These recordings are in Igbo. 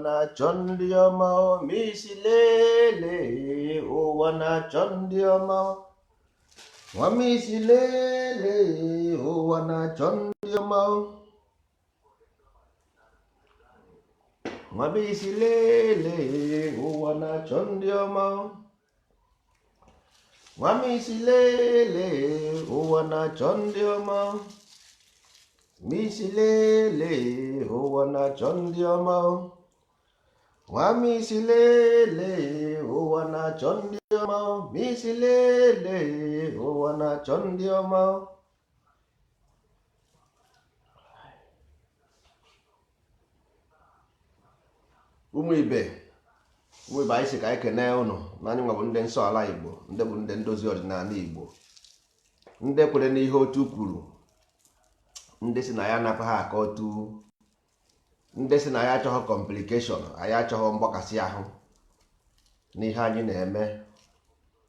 na-achọ ndị ọma o, misi lele, ụwa na-achọ ndị ọma o. Nwamisi lele, ụwa na-achọ ndị ọma o. Nwamisi lele, ụwa na-achọ ndị ọma o. Nwamisi lele, ụwa na-achọ ndị ọma o. Misi lele, ụwa na-achọ ndị ọma o. Nwamisi lele, ụwa na-achọ ndị ọma o. Misi lele, ụwa na-achọ ndị ọma o. Ụmụ ibe, ụmụ ibe, anyị sị ka anyị kenee ụnụ na anyị nwa bụ ndị nsọ ala Igbo, ndị bụ ndị ndozi ọdịnala Igbo, ndị kwere n'ihe otu kwuru, ndị sị na ya anakwa ha aka otu, ndị sị na ya achọghị complication, anyị achọghị mgbakasị ahụ n'ihe anyị na-eme.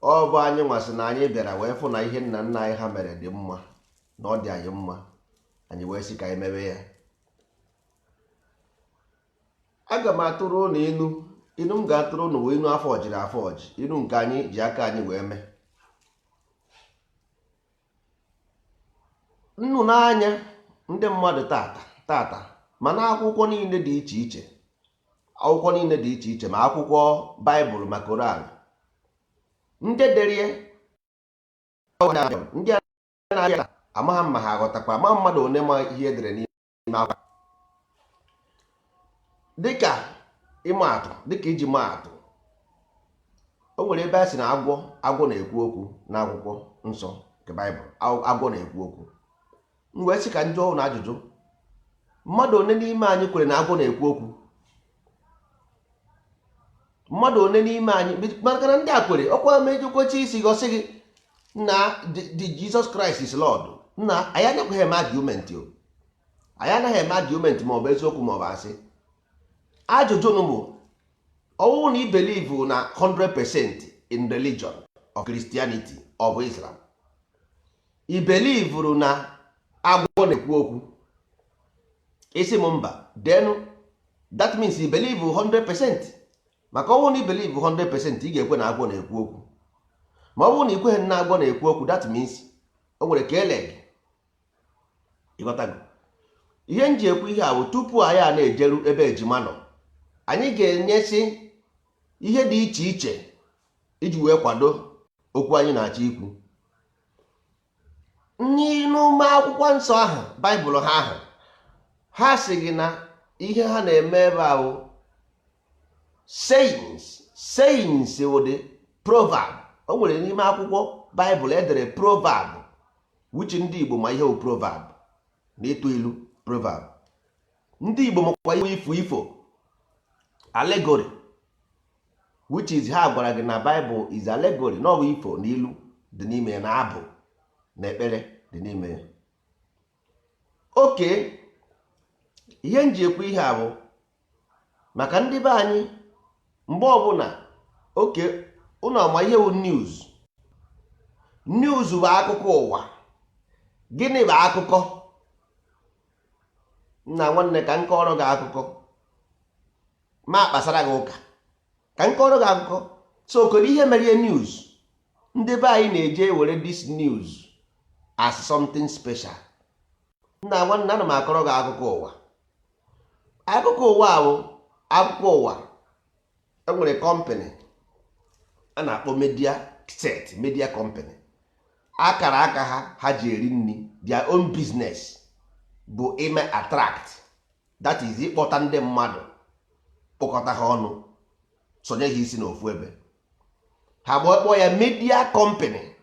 Ọ bụ anyị nwa sị na anyị bịara wee fụ na ihe nna nna anyị ha mere dị mma, na ọ dị anyị mma, anyị wee sị ka anyị mewe ya. Aga m atụrụ ụnụ inu. Inu m ga-atụrụ ụnụ bụ inu afọ ọjiri afọ ọjị, inu nke anyị ji aka anyị wee mee. Nnu n'anya ndị mmadụ tata tata, mana akwụkwọ niile dị iche iche, akwụkwọ niile dị iche iche, ma akwụkwọ Baịbụl ma Koran, ndị dere ya, ndị a na-abịa amaghị ma ha aghọtakwa, ama mmadụ one ma ihe edere n'ime akwụkwọ. Dịka ịma atụ, dịka iji maa atụ, o nwere ebe a sị na agwọ agwọ na-ekwu okwu n'akwụkwọ nsọ nke Baịbụl. Agwọ na-ekwu okwu. M wee sị ka m jụọ ụnụ ajụjụ, mmadụ one n'ime anyị kwere na agwọ na-ekwu okwu? Mmadụ one n'ime anyị? Maka na ndị a kwere ọkwa mejikwechi isi gị, gị na the Jesus Christ is Lord. Nna, anyị anaghị eme argument o, anyị anaghị eme argument, ma ọ bụ eziokwu ma ọ bụ asị. Ajụjụ bụ, ọwụ na i believe na 100% in religion of Christianity or Islam, i believe na agwọ na-ekwu okwu? Isi m mba, then that means i believe 100%. Maka ọwụ na i believe 100%, ị ga-ekwe na agwọ na-ekwu okwu. Ma ọ bụrụ na ị kweghị na agwọ na-ekwu okwu, that means o nwere ka ele gị. Ịghọtago ihe m ji ekwu ihe a? Bụ tupu anyị a na-ejeru ebe ejima nọ, anyị ga-enyesị ihe dị iche iche iji wee kwado okwu anyị na-achọ ikwu. N'ime akwụkwọ nsọ ahụ, Baịbụl ha ahụ, ha sị gị na ihe ha na-eme ebe ahụ, sayings, sayings wụ the proverb. O nwere n'ime akwụkwọ Baịbụl edere proverb, which ndị Igbo ma ihe bụ proverb na ịtụ ilu, proverb. Ndị Igbo makwa ihe ifo, ifo, allegory, which is ha gwara gị na Bible is allegory, na ọ bụ ifo na ilu dị n'ime ya, na abụ na ekpere dị n'ime ya. Oke ihe m ji ekwu ihe a bụ maka ndị be anyị, mgbe ọbụla oke ụnụ ama ihe bụ news. News bụ akụkọ ụwa. Gịnị bụ akụkọ? Nna nwanne, ka m kọrọ gị akụkọ, ma kpasara gị ụka, ka m kọrọ gị akụkọ. So kedu ihe mere news? Ndị be anyị na-eje were this news as something special. Nna nwanne, ana m akọrọ gị akụkọ ụwa. Akụkọ ụwa bụ akụkọ ụwa. Enwere company a na-akpọ media set, media company. Akara aka ha ha ji eri nri, their own business bụ ime attract, that is ịkpọta ndị mmadụ, kpọkọta ha ọnụ, sonye ha isi n'ofu ebe. Ha kpọọ ya media company.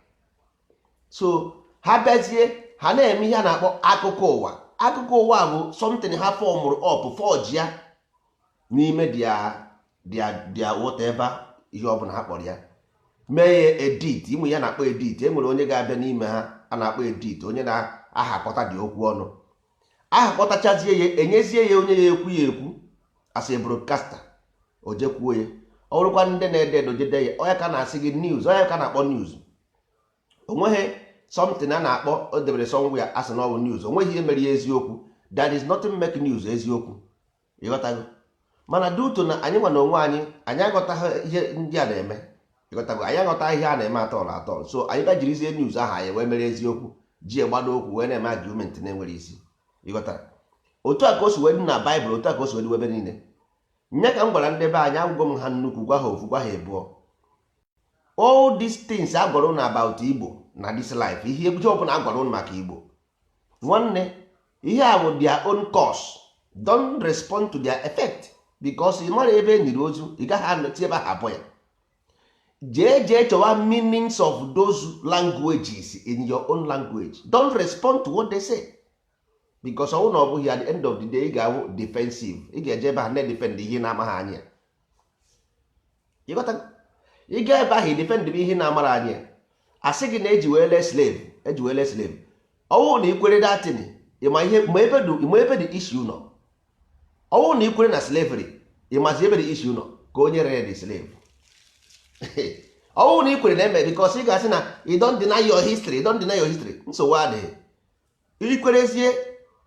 So ha bịazie, ha na-eme ihe a na-akpọ akụkọ ụwa. Akụkọ ụwa bụ something ha formụrụ up, forge ya n'ime their whatever, ihe ọbụla ha kpọrọ ya, mee ya edit. Ịmụ ya na-akpọ edit. E nwere onye ga-abịa n'ime ha a na-akpọ edit, onye na-ahakọta dị okwu ọnụ, ahakọtachazie ya, enyezie ya onye ya ekwu ya ekwu as a broadcaster, o jekwuo ya. Ọ bụrụkwa ndị na-ede edo jede ya, onye ka na-asị gị news, onye ka na-akpọ news. Onweghị something a na-akpọ o debere somewhere asị na ọ bụ news. Onweghị ihe mere ya eziokwu. There is nothing make news eziokwu. Ịghọtago? Mana due to na anyị nwa na onwe anyị, anyị aghọtaghị ihe ndị a na-eme. Ịghọtago? Anyị aghọtaghị ihe a na-eme atọl atọl. So anyị bịa jirizie news ahụ anyị wee mere eziokwu, ji gbado okwu, wee na-eme argument na-enwere isi. Ịghọtara? Otu a ka o si wee dị na Baịbụl, otu a ka o si wee dị ebe niile. Nye ka m gwara ndị be anyị, agwụgwọ m ha nnukwu, gwa ha ofu, gwa ha abụọ. All these things a gwara unu about Igbo na this life, ihe ihe ọbụla a gwara unu maka Igbo, nwanne, ihe a bụ their own cause. Don't respond to their effect, because ị mara ebe e niri ozu, ị gaghị anọchi ebe ahụ abụọ ya. Jee jee chọwa meanings of those languages in your own language. Don't respond to what they say, because ọnwụ na ọ bụghị, at the end of the day, ị ga-abụ defensive. Ị ga-eje ebe ahụ na-edefend ihe na-amaghị anya. Ịghọta? Ị ga ebe ahụ defend bụ ihe na-amara anya. Asị gị na eji wee lee slave, eji wee lee slave. Ọnwụ na ikwere datin, ịma ihe ma ebe dị, ma ebe dị issue nọ. Ọnwụ na ikwere na slavery, ịmazi ebe dị issue nọ, ka onye rere the slave. Ọnwụ na ikwere na eme, because ị ga-asị na you don't deny your history, you don't deny your history. Nsogbu adịghị. Ikwerezie,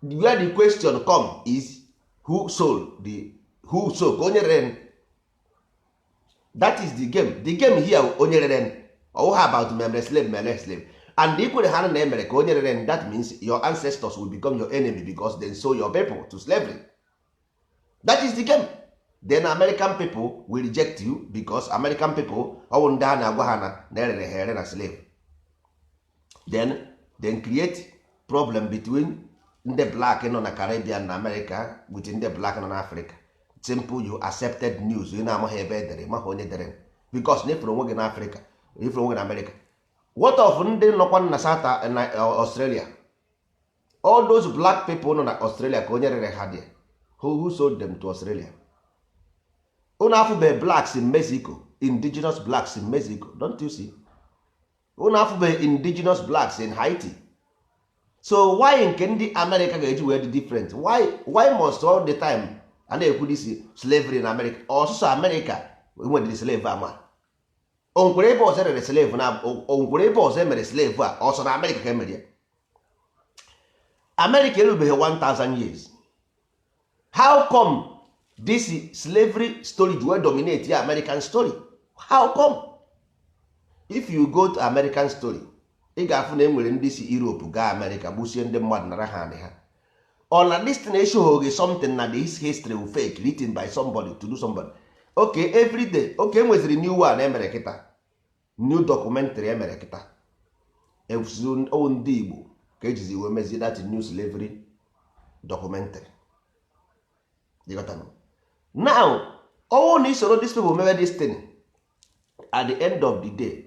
where the question come is who sold the, who sold, ka onye rere. That is the game. The game here, onye rere. Ọwụ about mere slave, mere slave, and ikwere ha na emere, ka onye rere. That means your ancestors will become your enemy because they sold your people to slavery. That is the game. Then American people will reject you because American people, ọwụ ndị a na-agwa ha na na erere ha ere na slave. Then create problem between ndị black nọ na Caribbean na America with ndị black nọ na Africa. Simple, you accepted news ị na-amaghị ebe edere, maghị onye dere, because na ifuru onwe gị na Africa, ifuru onwe gị na America. What of ndị nọkwa na South na Australia? All those black people nọ na Australia, ka onye rere ha dị? Who sold them to Australia? Unu afụbe blacks in Mexico, indigenous blacks in Mexico, don't you see? Unu afụbe indigenous blacks in Haiti. So why nke ndị America ga-eji wee dị different? Why must all the time a na-ekwu this slavery na America? Ọsụsọ America nwedịrị slave ama? Onkwere ebe ọzọ rere slave na onkwere ebe ọzọ emere slave a? Ọsọ na America ka emere ya. America erubeghị 1000 years. How come this slavery story ji wee dominate ya American story? How come? If you go to American story, ị ga-afụ na enwere ndị si Europe gaa America, gbusie ndị mmadụ, nara ha anị ha. Ọ na this thing eshoghị something na this history will fake, written by somebody to do somebody. Okay, every day. Okay, enweziri new one emere kịta, new documentary emere kịta. Owu ndị Igbo ka ejizi wee mezie that new slavery documentary. Now, ọnwụ na isoro these people mewe this thing, at the end of the day,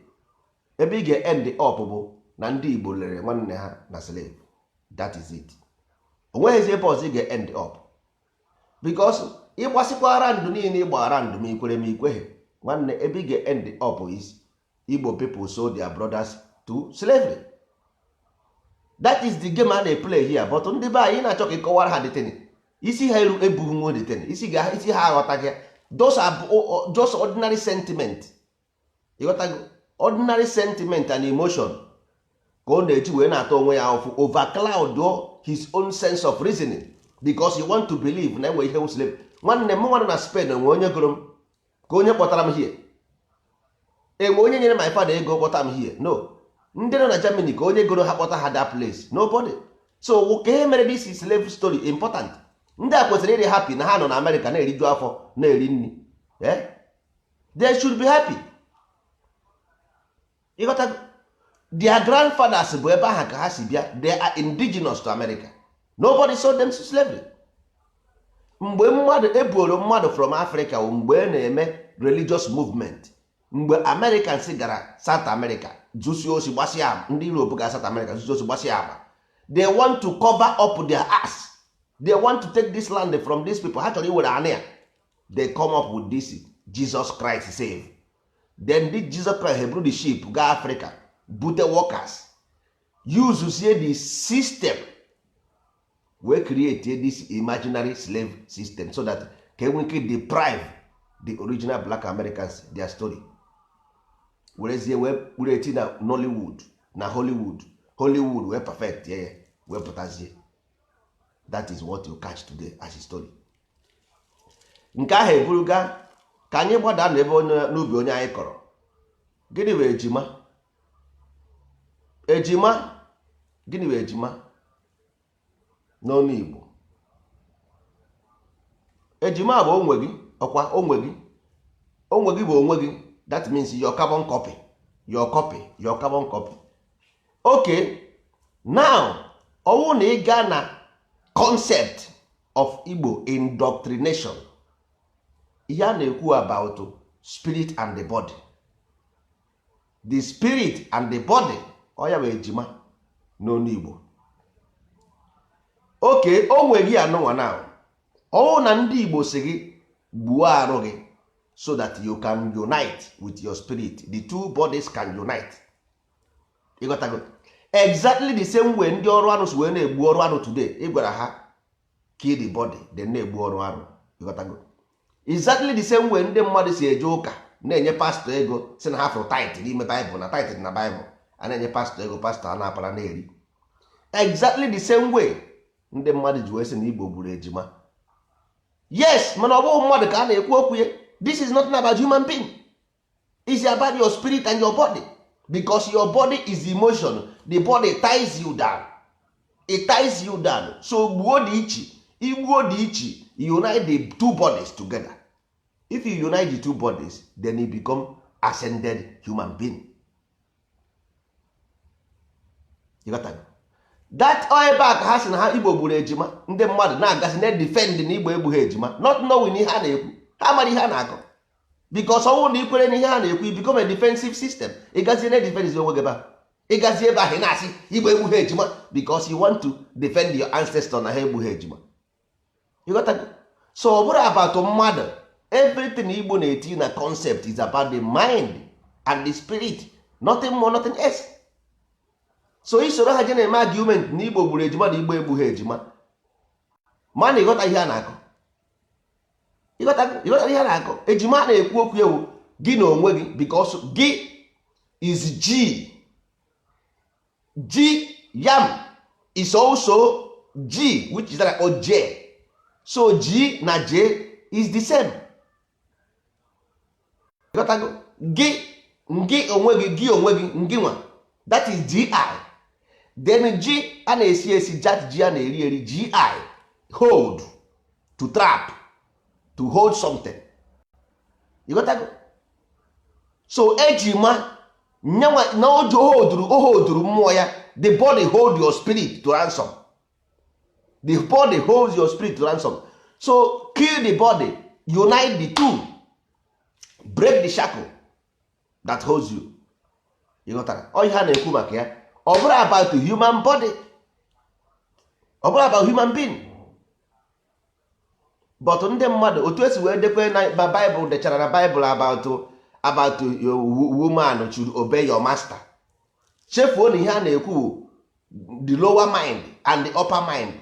ebe ị ga-end up bụ na ndị Igbo lere nwanne ha na slave. That is it. Onweghịzi ebe ọzọ ị ga-end up, because ịgbasịkwara ndụ niile ịgbara ndụ, ma ikwere ma ikweghị, nwanne, ebe ị ga-end up is Igbo people sold their brothers to slavery. That is the game a na-eplay here. But ndị be anyị na-achọ ka ịkọwara ha the thing, isi ha eru ebughị nwe the thing, isi ha aghọtaghị. Those are just ordinary sentiment. Ịghọtago? Ordinary sentiment and emotion ka ọ na-eji wee na-atọ onwe ya ụfụ, overcloud his own sense of reasoning, because you want to believe na enwe ihe slave. Nwanne m nwanne na Spain, enwe onye gụrụ m, ka onye kpọtara m here? Enwe onye nyere my father ego kpọta m here? No. Ndị nọ na Germany, ka onye goro ha kpọta ha that place? Nobody. So ka ihe mere this slave story important? Ndị a kwesịrị ịdị happy na ha nọ na America na-eriju afọ, na-eri nri. Eh? They should be happy. Ịghọtago? Their grandfathers bụ ebe ahụ ka ha si bịa. They are indigenous to America. Nobody sold them to slavery. Mgbe mmadụ ebuoro mmadụ from Africa bụ mgbe e na-eme religious movement, mgbe Americans gara South America zusie osi gbasịa ama. Ndị Europe gara South America zusie osi gbasịa ama. They want to cover up their ass. They want to take this land from these people. Ha chọrọ iwere anị ya. They come up with this Jesus Christ save. Then this Jesus Christ eburu the ship gaa Africa, bute workers, use sie the system wee create this imaginary slave system so that ka enwe ike deprive the original black Americans their story, werezie wee were eti na Nollywood na Hollywood. Hollywood wee perfect ya, wee pụtazie. That is what you catch today as a story. Nke ahụ eburu gaa ka anyị gbada n'ebe onye n'ubi onye anyị kọrọ. Gịnị bụ ejima? Ejima, gịnị bụ ejima n'ọnụ Igbo? Ejima bụ onwe gị. Ọkwa onwe gị, onwe gị bụ onwe gị. That means your carbon copy, your copy, your carbon copy. Okay, now ọwụ na ị gaa na concept of Igbo indoctrination, ihe a na-ekwu about spirit and the body, the spirit and the body, ọ ya bụ ejima n'onu Igbo. Oke onwe gị anụnwa na ọwụ na ndị Igbo si gị gbuo arụ gị so that you can unite with your spirit, the two bodies can unite. Ịghọtago? Exactly the same way ndị ọrụ anụ si wee na-egbu ọrụ anụ today. Ị gwara ha kill the body, then na-egbu ọrụ anụ. Ịghọtago? Exactly the same way ndị mmadụ si eje ụka na-enye pastọ ego, si na ha fụrụ tithe n'ime Baịbụl, na tithe dị na Baịbụl, a na-enye pastọ ego, pastọ a na-apara na-eri. Exactly the same way ndị mmadụ ji wee sị na Igbo gburu ejima. Yes, mana ọ bụghị mmadụ ka a na-ekwu okwu ya. This is not about human being. It's about your spirit and your body, because your body is emotion. The body ties you down, it ties you down. So gbuo dị iche, igbuo dị iche, unite the two bodies together. If you unite the two bodies, then you become ascended human being. You got that? That ebe a ka ha sị na ha Igbo gburu ejima. Ndị mmadụ na-agazi na defend na Igbo egbughị ejima, not knowing ihe a na-ekwu. Ha mara ihe a na-akọ, because ọnwụ na ikwere n'ihe a na-ekwu, you become a defensive system. Ịgazie na defense onwe gị ebe a, ịgazie ebe ahụ ị na-asị Igbo egbughị ejima because you want to defend your ancestor na ha egbughị ejima. You got that? So ọ bụrụ about mmadụ, everything Igbo na-eti na concept is about the mind and the spirit, nothing more, nothing else. So isoro ha je na-eme argument na Igbo gburu ejima na Igbo egbughị ejima, mana ịghọta ihe a na-akọ, ịghọta ihe a na-akọ. Ejima na-ekwu okwu ewu gị na onwe gị, because gị is G. G yam is also G, which is like J. So G na J is the same. Ịghọtago? Gị, gị onwe gị, gị onwe gị, ngị nwa, that is gi. Then ji a na-esi esi, jat ji a na-eri eri, gi hold, to trap, to hold something. Ịghọtago? So ejima nyanwa na ojo holduru, o holduru mmụọ ya. The body hold your spirit to ransom. The body holds your spirit to ransom. So kill the body, unite the two, break the shackle that holds you. Ịghọtara? Ọ ihe a na-ekwu maka ya, ọ bụrụ about human body, ọ bụrụ about human being. But ndị mmadụ, otu esi wee dekwe na Bible, dechara na Bible about your woman should obey your master, chefuo na ihe a na-ekwu, the lower mind and the upper mind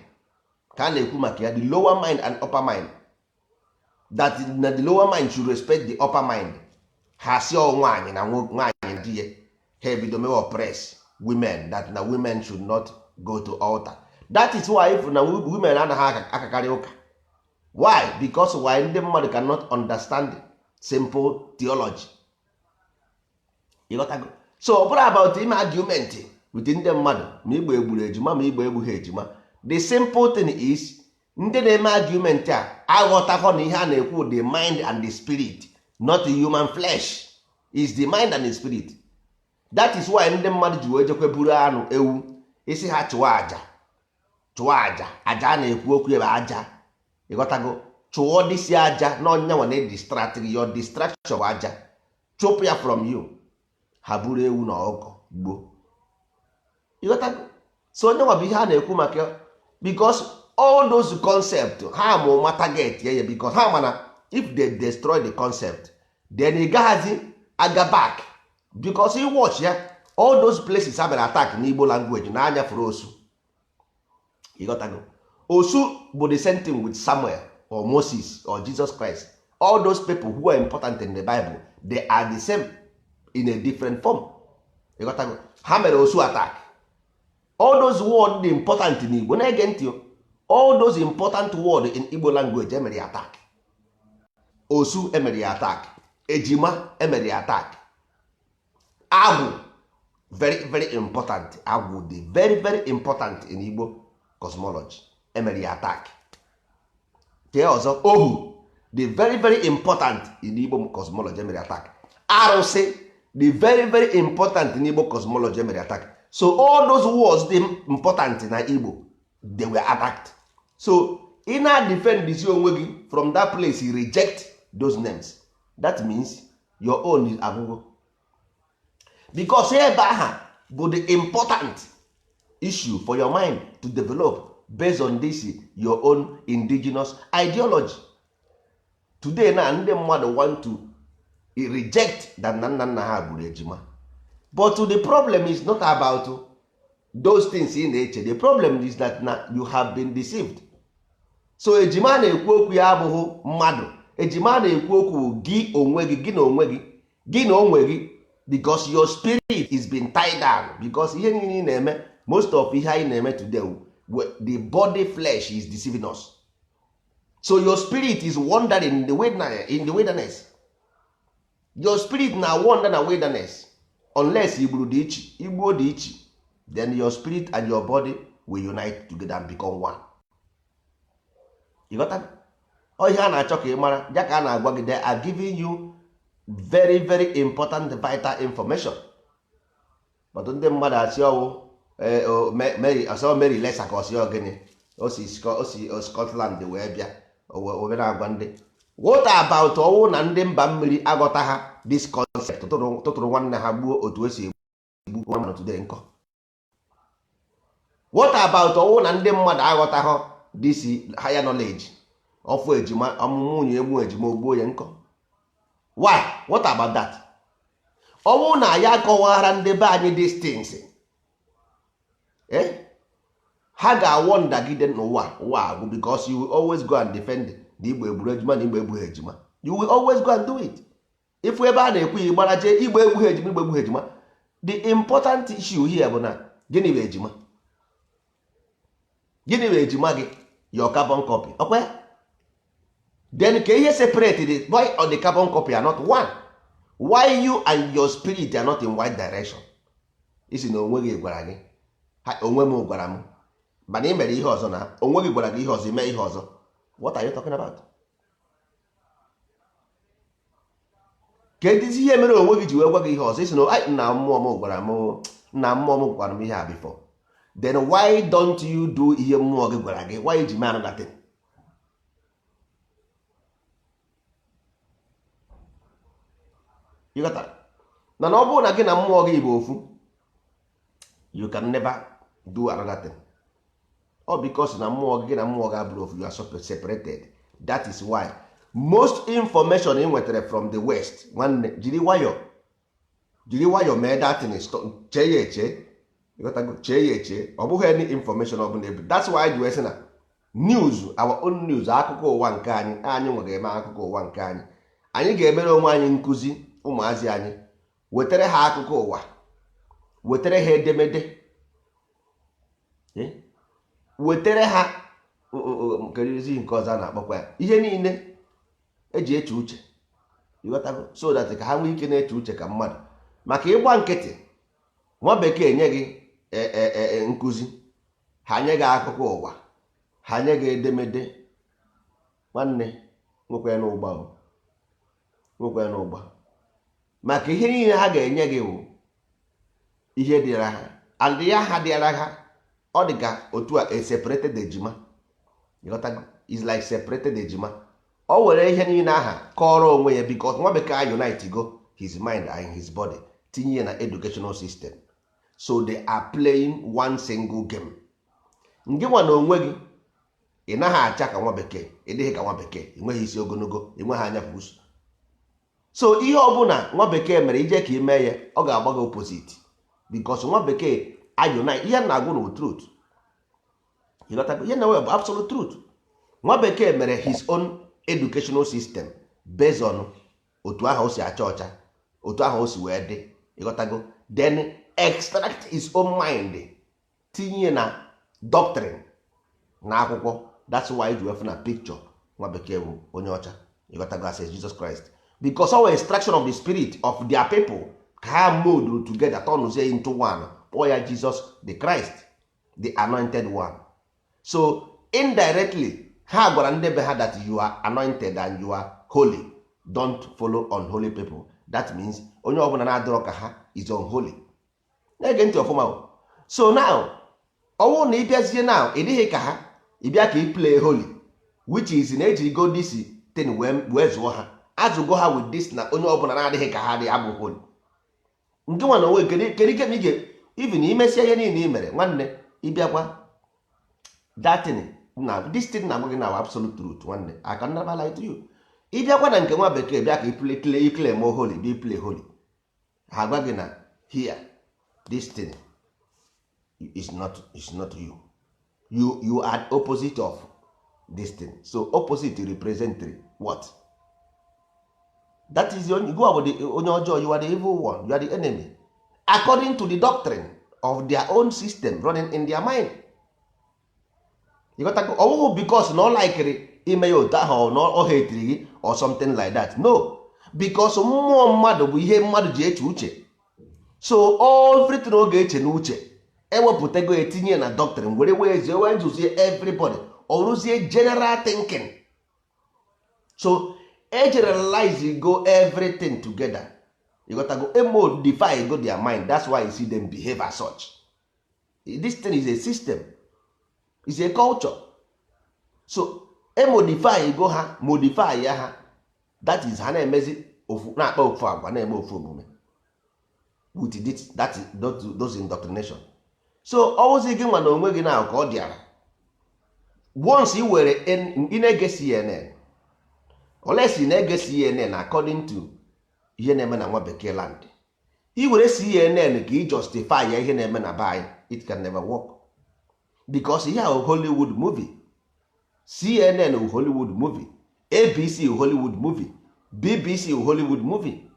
ka a na-ekwu maka ya. The lower mind and upper mind, that na the lower mind should respect the upper mind. Ha si ọ nwaanyị na nwaanyị na di ya, ha ebido mewe oppress women, that na women should not go to altar. That is why if na women anaghị akakarị ụka. Why? Because why? Ndị mmadụ cannot understand simple theology. Ịghọtago? So ọ bụrụ about ime argument with ndị mmadụ ma Igbo egburu ejima, ma Igbo egbughị ejima, the simple thing is, ndị na-eme argument a aghọtaghọ na ihe a na-ekwu, the mind and the spirit, not the human flesh, is the mind and the spirit. That is why ndị mmadụ ji wee jekwe buru anụ ewu, isi ha chụọ aja, chụọ aja. Aja a na-ekwu okwu ebe aja, ịghọtago? Chụọ disi aja na ọnyanwa na distract gị. Your distraction bụ aja, chụpụ ya from you. Ha buru ewu na ọkụkọ gbuo. Ịghọtago? So onye nwa bụ ihe a na-ekwu maka ya, because all those concept ha ma ụma target ya, because ha mana if they destroy the concept, then ị gaghazi aga back, because ị watch ya, all those places ha bịara attack n'Igbo language na anya furu osu. Ịghọtago? Osu bụ the same thing with Samuel or Moses or Jesus Christ. All those people who are important in the Bible, they are the same in a different form. Ịghọtago? Ha mere osu attack. All those words dị important in Igbo, na-ege ntị, all those important word in Igbo language, emere ya attack. Osu emere ya attack. Ejima emere ya attack. Agwụ, very very important. Agwụ dị very very important in Igbo cosmology, emere ya attack. Kee ọzọ? Ohu dị very very important in Igbo cosmology, emere attack. Arụsị dị very very important in Igbo cosmology, emere attack. So all those words dị important na Igbo, they were attacked. So ị na-defend isi onwe gị from that place, you reject those names. That means your own is agwụgwọ, because ebe aha bụ the important issue for your mind to develop based on this your own indigenous ideology. Today na ndị mmadụ want to reject that na nna nna ha gburu ejima, but the problem is not about those things ị na-eche. The problem is that na you have been deceived. So ejima na-ekwu okwu ya abụghị mmadụ. Ejima na-ekwu okwu gị onwe gị, gị na onwe gị, gị na onwe gị, because your spirit is been tied down, because ihe niile ị na-eme, most of ihe anyị na-eme today, the body flesh is deceiving us. So your spirit is wandering in the wilderness. Your spirit na wander na wilderness unless igburu dị iche, igbuo dị iche, then your spirit and your body will unite together and become one. You got that? Ọ ihe a na-achọ ka ị mara ya ka a na-agwa gị. They are giving you very very important vital information, but ndị mmadụ asị ọwụ Mary, ọsọ Mary Lesa ka ọsị gịnị, o si Scotland wee bịa wee na-agwa ndị. What about ọwụ na ndị mba mmiri aghọta ha this concept, tụtụrụ nwanne ha gbuo otu esi egbu mmadụ today nkọ? What about ọwụ na ndị mmadụ aghọtaghọ this higher knowledge ọfụ ejima, ọmụmụ nwunye egbu ejima, ogbuo ya nkọ? Why? What about that? Ọwụ na ya akọwara ndị be anyị these things, eh? Ha ga-awọ ndagide n'ụwa ụwa agwụ, because you will always go and defend na Igbo egburu ejima na Igbo egbughị ejima. You will always go and do it. Ifu ebe a na-ekwu ya, ịgbara jee, Igbo egbughị ejima, Igbo egbughị ejima. The important issue here bụ na gịnị bụ ejima? Gịnị bụ ejima gị? Your carbon copy, ọkwa ya? Then ka ihe separate the why on the carbon copy are not one? Why you and your spirit are not in one direction? Isi na onwe gị gwara gị ha, onwe m gwara m, mana ị mere ihe ọzọ, na onwe gị gwara gị ihe ọzọ, ime ihe ọzọ. What are you talking about? Kedụzi ihe mere onwe gị ji wee gwa gị ihe ọzọ? Isi na nna mmụọ m gwara m, nna mmụọ m gwara m ihe a before. Then why don't you do ihe mmụọ gị gwara gị? Why ji mee another thing? You got that? Mana ọ bụrụ na gị na mmụọ gị bụ ofu, you can never do another thing. Ọ because na mmụọ gị na mmụọ gị abụrụ ofu, you are separated. That is why most information ị nwetara from the West, nwanne, jiri nwayọ, jiri nwayọ mee that thing, chee ya eche. Ịghọtago? Chee ya eche. Ọ bụghị any information ọ bụla ebu. That's why ji wee sị na news, our own news, akụkọ ụwa nke anyị, anyị nwe ga-eme akụkọ ụwa nke anyị. Anyị ga-emere onwe anyị nkụzi ụmụazị anyị, wetara ha akụkọ ụwa, wetara ha edemede, wetara ha nkerizi nke ọzọ a na-akpọkwa ya, ihe niile eji eche uche. Ịghọtago? So that ka ha nwee ike na-eche uche ka mmadụ. Maka ịgba nkịtị, nwa bekee nye gị nkụzi, ha nye gị akụkọ ụwa, ha nye gị edemede, nwanne, nwekwa n'ụgba, nwekwa n'ụgba, maka ihe niile ha ga-enye gị bụ ihe dịara ha, and ya ha dịara ha, ọ dị ka otu a a separated ejima. Ịghọtago? Is like separated ejima. O were ihe niile aha kọrọ onwe ya, because nwa bekee a unite go his mind and his body, tinye ya na educational system, so they are playing one single game. Ngị nwa na onwe gị, ị naghị acha ka nwa bekee, ị dịghị ka nwa bekee, ị nweghị isi ogologo, ị nweghị anya pusu. So ihe ọbụla nwa bekee mere ije ka ị mee ya, ọ ga-agba gị opposite, because nwa bekee ayunite ihe na-agwụ na truth. Ịghọtago? Ihe na bụ absolute truth. Nwa bekee mere his own educational system based on otu ahụ o si acha ọcha, otu ahụ o si wee dị. Ịghọtago? Then extract his own mind, tinye na doctrine na akwụkwọ. That's why ji wefu na picture nwa bekee bụ onye ọcha. Ịghọtago? As Jesus Christ, because all extraction of the spirit of their people ka ha mold together, turnzie into one, kpọọ ya Jesus the Christ, the anointed one. So indirectly, ha gwara ndị be ha that you are anointed and you are holy, don't follow unholy people. That means onye ọbụla na-adịrọ ka ha is unholy. Na-ege ntị ọfụma o. So now, ọnwụ na ịbịazie now, ị dịghị ka ha, ịbịa ka ị play holy, which is na ejiri go this thing wee zụọ ha, azụgo ha with this, na onye ọbụla na-adịghị ka ha dị abụ holy. Nke nwa na onwe, kedu ike ma ị ga even imesịa ihe niile i mere, nwanne, ịbịakwa datin na this thing na-agwa gị na absolute truth, nwanne, I can never lie to you. Ịbịakwa na nke nwa bekee, bịa ka ị play, claim holy, be play holy, ha gwa gị na here, this thing is not you. You are opposite of this thing. So opposite represent what? That is the only, go about the onye ọjọọ. You are the evil one, you are the enemy according to the doctrine of their own system running in their mind. You got to ọwụhụ because na ọ likiri ime ya otu ahụ, na ọ hatiri gị or something like that. No, because mmụọ mmadụ bụ ihe mmadụ ji eche uche. So everything ọ ga-eche n'uche, ewepụtago, etinye na doctrine, were wee zie, wee nzuzie everybody, ọrụzie general thinking. So e generalize go everything together. You got to go modify go their mind. That's why you see them behave as such. This thing is a system, is a culture. So e modify go ha, modify ya ha. That is, ha na-emezi ofu, na-akpa ofu agwa, na-eme ofu omume with this, that, those indoctrination. So ọwụzi gị nwa na onwe gị na ka ọ dịara. Once ị were ị na-ege CNN, unless ị na-ege CNN according to ihe na-eme na nwa bekee land, ị were CNN ka ị justify ya ihe na-eme na be anyị, it can never work, because ihe ahụ Hollywood movie. CNN wụ Hollywood movie, ABC wụ Hollywood movie, BBC wụ Hollywood movie.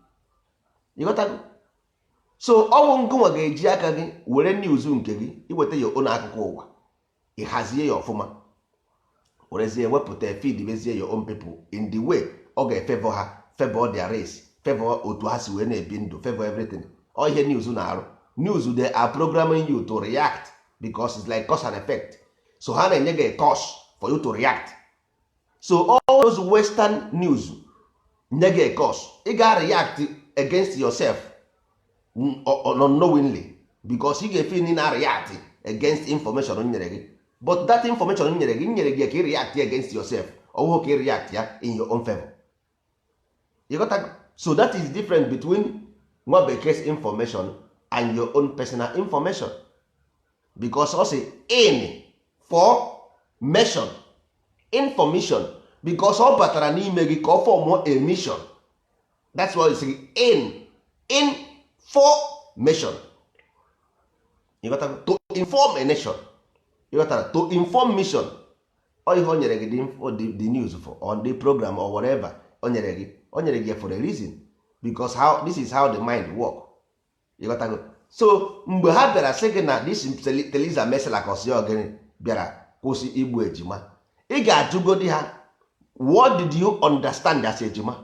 Ịghọtago? So ọnwụ ngụnwa ga-eji aka gị were news nke gị, iweta ya own akụkọ ụwa, ịhazie ya ọfụma, werezie wepụta, feed mezie your own people in the way ọ ga-efavor ha, favor their race, favor otu ha si wee na-ebi ndụ, favor everything. Ọ ihe news na-arụ. News, they are programming you to react because it's like cause and effect. So ha na-enye gị a cause for you to react. So all those western news nye gị a cause, ị ga react against yourself unknowingly, because ị ga-efe na react against information m nyere gị. But that information m nyere gị, m nyere gị ka ị react against yourself, ọwụghị ka ị react ya in your own favor. You got that? So that is different between nwa bekee's information and your own personal information, because ọ sị in for mission, information, because ọ batara n'ime gị ka ọ formụọ a mission. That's why it's in information. You got that? To inform a nation. You got that? To inform mission. Ọ ihe o nyere gị the news for on the program or whatever o nyere gị, o nyere gị for a reason, because how this is how the mind work. You got that? So mgbe ha bịara sị gị na this Theresa May ogịnị bịara kwụsị igbu ejima, ị ga-ajụgodi ha, what did you understand as ejima?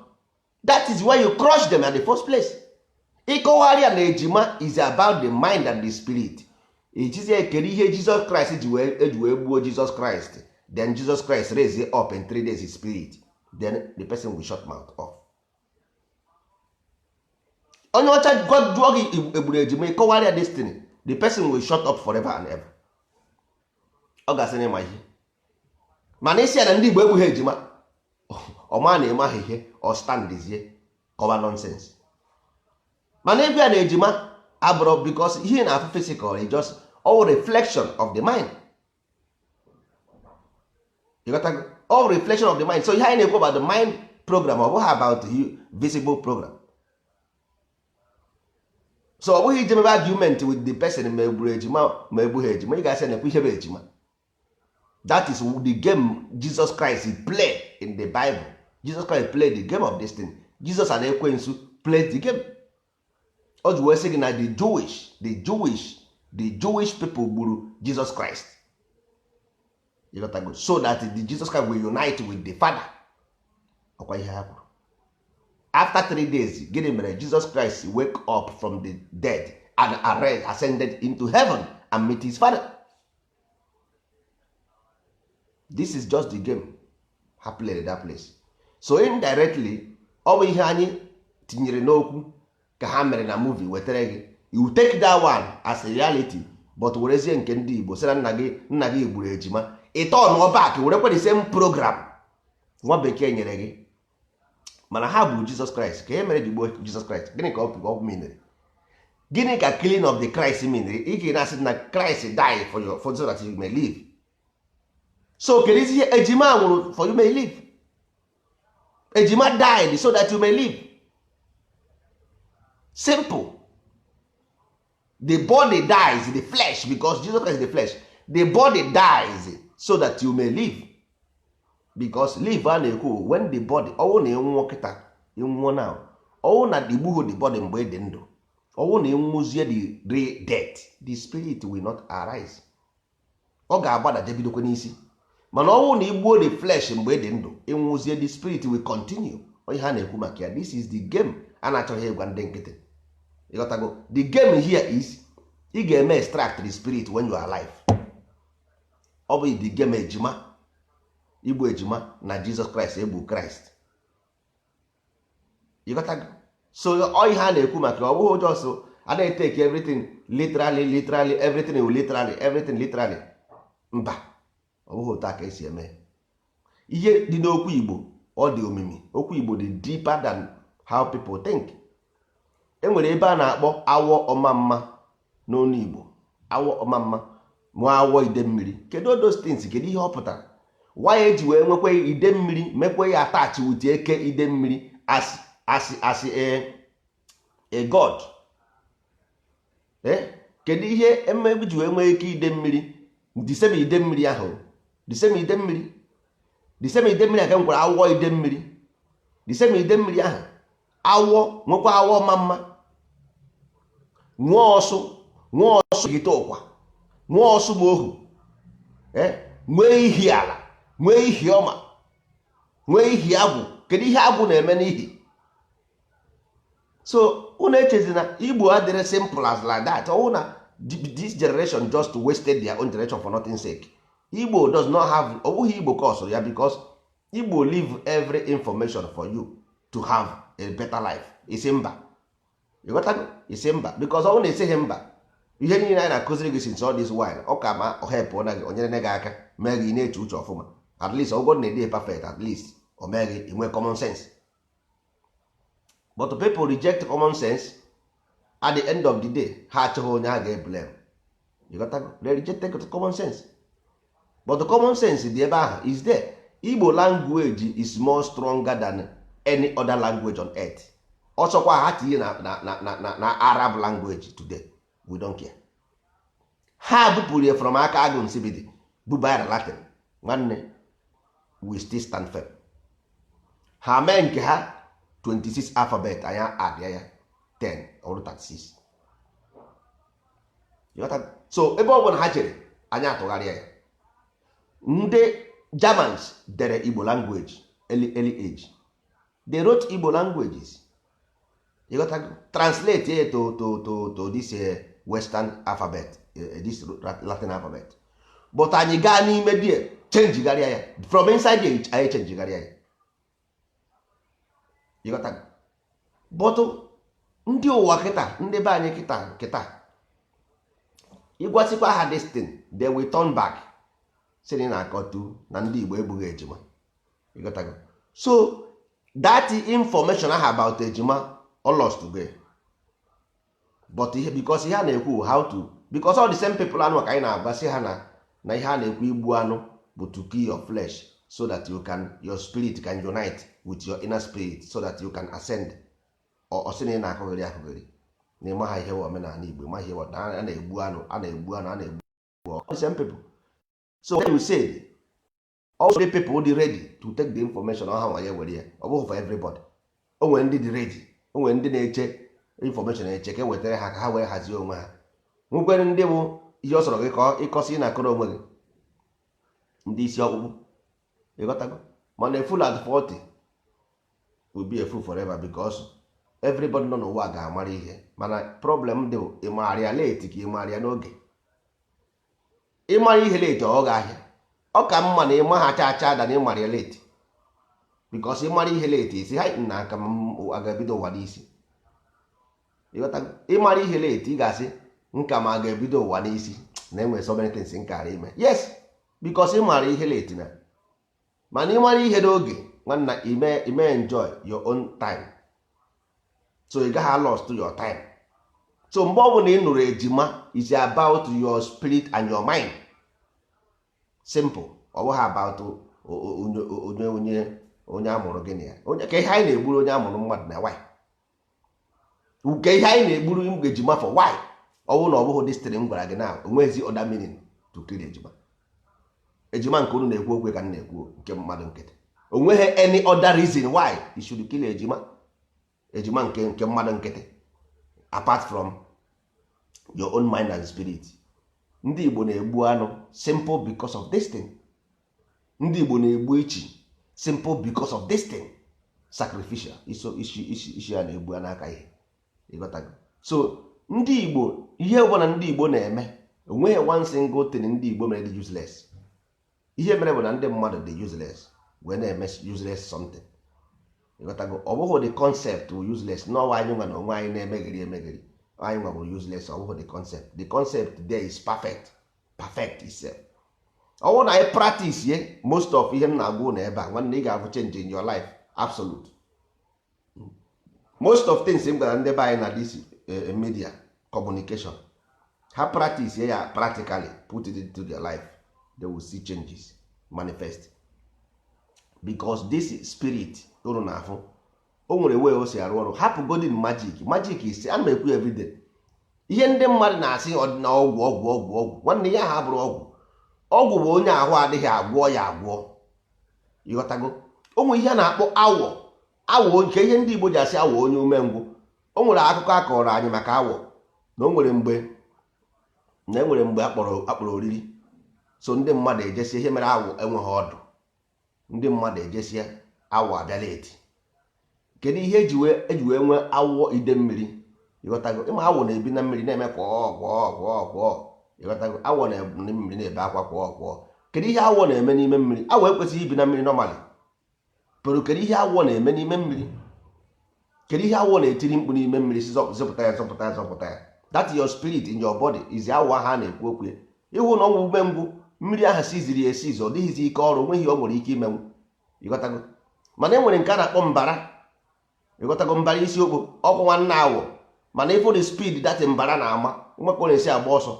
That is why you crush them at the first place. Ịkọwarịa na ejima is about the mind and the spirit, ejizi ekere ihe Jesus Christ ji wee eji wee gbuo Jesus Christ, then Jesus Christ raise up in 3 days his spirit, then the person will shut mouth off. Onye ọcha jụọ gị egburu ejima, ịkọwarịa destiny, the person will shut up forever and ever. Ọ ga-asị na ịma ihe, mana isi ya na ndị Igbo egbughị ejima, ọma na ịmaghị ihe, ọ standizie kọwa nonsense. Mana ebe a na ejima abụrụ because ihe na-afụ physical is just all reflection of the mind. You got to, all reflection of the mind. So ihe anyị na-ekwu about the mind program, ọ bụghị about the visible program. So ọ bụghị ije mebe argument with the person ma egburu ejima ma egbughị ejima. Ị ga-asị na-ekwu ihe bụ ejima. That is the game Jesus Christ play in the Bible. Jesus Christ play the game of this thing. Jesus and ekwensu play the game. O ji wee sị gị na the Jewish people gburu Jesus Christ. You got to go. So that the Jesus Christ will unite with the Father. Ọkwa ihe ha kwuru. After 3 days, gịnị mere? Jesus Christ wake up from the dead and ascended into heaven and meet his father. This is just the game ha played that place. So indirectly, ọ bụ ihe anyị tinyere n'okwu ka ha mere na movie wetara gị. You take that one as a reality, but werezie nke ndị Igbo sị na nna gị gburu ejima, ị turn back, werekwa the same program nwa bekee nyere gị. Mana ha gburu Jesus Christ. Ka e mere ji gbuo Jesus Christ, gịnị ka ọ meanere? Gịnị ka killing of the Christ meanere? Ị ga na-asị na Christ die for your, for so that you may live. So kedu ihe ejima nwụrụ for you may live? Ejima died so that you may live. Simple. The body dies, the flesh, because Jesus Christ is the flesh. The body dies so that you may live, because live a na-ekwu, when the body, ọnwụ na ịnwụọ kịta, ịnwụọ now, ọnwụ na igbughị the body mgbe ị dị ndụ, ọnwụ na ịnwụzie the real death, the spirit will not arise. Ọ ga-agbada jebidokwe n'isi. Mana ọnwụ na igbuo the flesh mgbe ị dị ndụ, ịnwụzie, the spirit will continue. Onye ha na-ekwu maka ya, this is the game a na-achọghị ịgwa ndị nkịtị. Ịghọtago? The game here is ị ga-eme extract the spirit when you are alive. Ọ bụ the game ejima, igbu ejima na Jesus Christ, egbu Christ. Ịghọtago? So ọ ihe a na-ekwu maka ọ bụghị just a na-etake everything literally, literally everything, literally everything, literally. Mba, ọ bụghị otu a ka esi eme ihe dị n'okwu Igbo. Ọ dị omimi. Okwu Igbo dị deeper than how people think. E nwere ebe a na-akpọ awọ ọmamma n'onu Igbo, awọ ọmamma mụọ awọ ide mmiri. Kedu those things? Kedu ihe ọ pụtara? Why eji wee nwekwa ide mmiri, mekwa ya attach with eke ide mmiri as a god? Eh? Kedu ihe emegbu ji wee nwee ike ide mmiri, the same ide mmiri ahụ, the same ide mmiri, the same ide mmiri aka nwekwara awọ ide mmiri, the same ide mmiri ahụ, awọ nwekwa awọ ma mma, nwee ọsụ, nwee ọsụ hite ụkwa, nwee ọsụ ma ohu, nwee ihi ala, nwee ihi ọma, nwee ihi agwụ? Kedu ihe agwụ na-eme n'ihi? So unu echezi na Igbo adịrị simple as like that. Ọwụ na this generation just wasted their own generation for nothing sake. Igbo does not have, ọ bụghị Igbo cause ya, because Igbo leave every information for you to have a better life. Isi mba, ịghọtago? Isi mba, because ọ bụrụ na esighị mba, ihe niile anyị na-akụziri gị since all this while, ọ ka ma ọ help na gị, o nyere gị aka, mee gị na-eche uche ọfụma. At least, ọgwụgwọ na-ede perfect, at least o mee gị inwe common sense. But people reject common sense. At the end of the day, ha achọghị onye ha ga-eblame. Ịghọtago? They reject common sense, but the common sense dị ebe ahụ, is there. Igbo language is more stronger than any other language on earth. Ọsọkwa ha tinye na Arab language today, we don't care. Ha bupụrụ ya from aka agụ nsibidi, buba ya na Latin. Nwanne, we still stand firm. Ha mee nke ha 26 alphabet, anyị adịa ya 10 ọrụ 36. Ịghọtago? So ebe ọ bụla ha chere, anyị atụgharịa ya. Ndị Germans dere Igbo language early, early age. They wrote Igbo languages. Ịghọtago? Translate ya to this Western alphabet, this Latin alphabet. But anyị gaa n'ime die, changegharịa ya from inside there. Anyị changegharịa ya. Ịghọtago? But ndị ụwa kịta, ndị be anyị kịta kịta, ịgwasịkwa ha this thing, they will turn back, sị na ị na-akọtu na ndị Igbo egbughị ejima. Ịghọtago? So that information ahụ about ejima, all lost today. But ihe, because ihe a na-ekwu how to, because all the same people anụ ka anyị na-agwa sị ha na ihe a na-ekwu, igbu anụ bụ to kill your flesh so that you can, your spirit can unite with your inner spirit so that you can ascend. Ọ sị na ị na-akụghịrị akụghịrị na ịma ha ihe wụ omenala Igbo, ịma ihe wụ a na-egbu anụ, a na-egbu anụ, a na-egbu. All the same people. So when you said also the people dị ready to take the information, ọha nwa ya were ya. Ọ bụghị for everybody. O nwere ndị dị ready, o nwere ndị na-eche information, eche ka e wetara ha ka ha wee hazie onwe ha. Nwekwere ndị bụ ihe ọ sọrọ gị ka ịkọsị, ị na-akọrọ onwe gị, ndị isi ọkpụkpụ. Ịghọtago? Mana a fool at 40. Will be a fool forever, because everybody nọ n'ụwa ga-amara ihe. Mana problem dị, ịmara ya late ka ịmara ya n'oge. Ịmara ihe late, ọ ga ahịa. Ọ ka mma na ịma ha cha cha da na ịmara ya late, because ịmara ihe late, isi ha nna aka m a ga-ebido ụwa n'isi. Ịmara ihe late, ị ga-asị nka ma a ga-ebido ụwa n'isi na enwere so many things nkara ime. Yes, because ịmara ihe late na. Mana ịmara ihe n'oge, nwanna, ime enjoy your own time, so ị gaghị lost your time. So mgbe ọ bụla ị nụrụ ejima, is about your spirit and your mind. Simple. Ọ bụghị about onye amụrụ gị na ya. Onye ka ihe anyị na-egburu onye amụrụ mmadụ na why? Nke ihe anyị na-egburu ejima for why? Ọ bụrụ na ọ bụghị destiny m gwara gị na onwezi other meaning to kill ejima. Ejima nke unu na-ekwu okwu ka m na-ekwu, nke mmadụ nkịtị, onweghị any other reason why you should kill ejima. Ejima nke mmadụ nkịtị, apart from your own mind and spirit. Ndị Igbo na-egbu anụ simple because of this thing. Ndị Igbo na-egbu ichi simple because of this thing, sacrificial iso isi isi isi ya na-egbu n'aka ihe. Ịghọtago? So ndị Igbo, ihe ọbụla ndị Igbo na-eme, onweghị one single thing ndị Igbo mere dị useless. Ihe mere bụ na ndị mmadụ dị useless wee na-eme useless something. Ịghọtago? Ọ bụghị the concept bụ useless n'ọwa. Anyị nwa na onwe anyị na-emegheri emegheri, anyị nwa bụ useless. Ọ bụghị the concept. The concept there is perfect, perfect itself. Ọ bụrụ na anyị practice ye most of ihe m na-agwa ụnụ ebe a, nwanne, ị ga-abụ change in your life, absolute. Most of things m gwara ndị be anyị na this media communication, ha practice ya practically, put it into their life, they will see changes manifest, because this spirit unu na-afụ, o nwere way o si arụ ọrụ. Hapụ golden magic. Magic is, ana m ekwu everyday, ihe ndị mmadụ na-asị ọdịna ọgwụ, ọgwụ, ọgwụ, ọgwụ. Nwanne ya, ha bụrụ ọgwụ. Ọgwụ bụ onye ahụ adịghị agwọ ya agwọ. Ịghọtago? O nwere ihe a na-akpọ awọ. Awọ nke ihe ndị Igbo ji asị awọ onye umengwụ. O nwere akụkọ a kọrọ anyị maka awọ, na o nwere mgbe na enwere mgbe akpọrọ oriri. So ndị mmadụ ejesie. Ihe mere awọ enweghị ọdụ, ndị mmadụ ejesie, awọ abịala eti. Kedu ihe eji wee nwee awọ ide mmiri? Ịghọtago? Ịma awọ na-ebi na mmiri, na-eme kwọọ kwọọ kwọọ kwọọ. Ịghọtago? Awọ na mmiri na-ebe akwa kwọọ kwọọ. Kedu ihe awọ na-eme n'ime mmiri? Awọ ekwesịghị ibi na mmiri normally, pero kedu ihe awọ na-eme n'ime mmiri? Kedu ihe awọ na-etiri mkpu n'ime mmiri si zọpụta ya, zọpụta ya, zọpụta ya? That your spirit in your body is awọ ahụ a na-ekwu okwu ya. Ịhụ na ọnwụ umengwụ, mmiri ahụ siziri esizi, ọ dịghịzi ike ọrụ, nweghị ọ nwere ike imenwu. Ịghọtago? Mana e nwere nke a na-akpọ mbara. Ịghọtago? Mbara isi okpo ọkwụ nwanne awọ. Mana ịfụ the speed that mbara na-ama, nwekwa na-esi agba ọsọ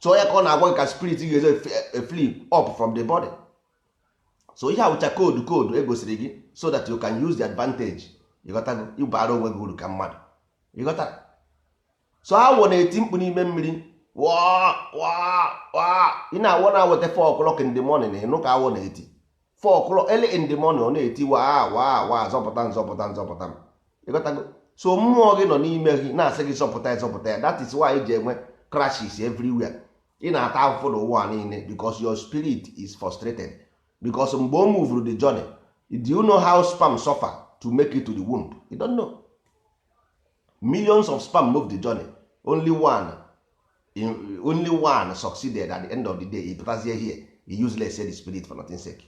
tụọ ya, ka ọ na-agwa gị ka spirit ga-ezo flip up from the body. So ihe awụcha code, code egosiri gị so that you can use the advantage. Ịghọtago? Ịbara onwe gị uru ka mmadụ. Ịghọtara? So awọ na-eti mkpu n'ime mmiri waa waa waa. Ị na-awọ na-aweta 4 o'clock in the morning, ịnụ ka awọ na-eti 4 o'clock early in the morning, ọ na-eti waa waa waa, zọpụta, nzọpụta, nzọpụta m. Ịghọtago? So mmụọ gị nọ n'ime gị na-asị gị zọpụta ya, zọpụta ya. That is why ji enwe crashes everywhere. Ị na-ata ahụhụ n'ụwa niile because your spirit is frustrated, because mgbe o move the journey. Do you know how sperm suffer to make it to the womb? You don't know. Millions of sperm move the journey, only one succeeded. At the end of the day, he pụtazie here, he useless, say the spirit for nothing sake.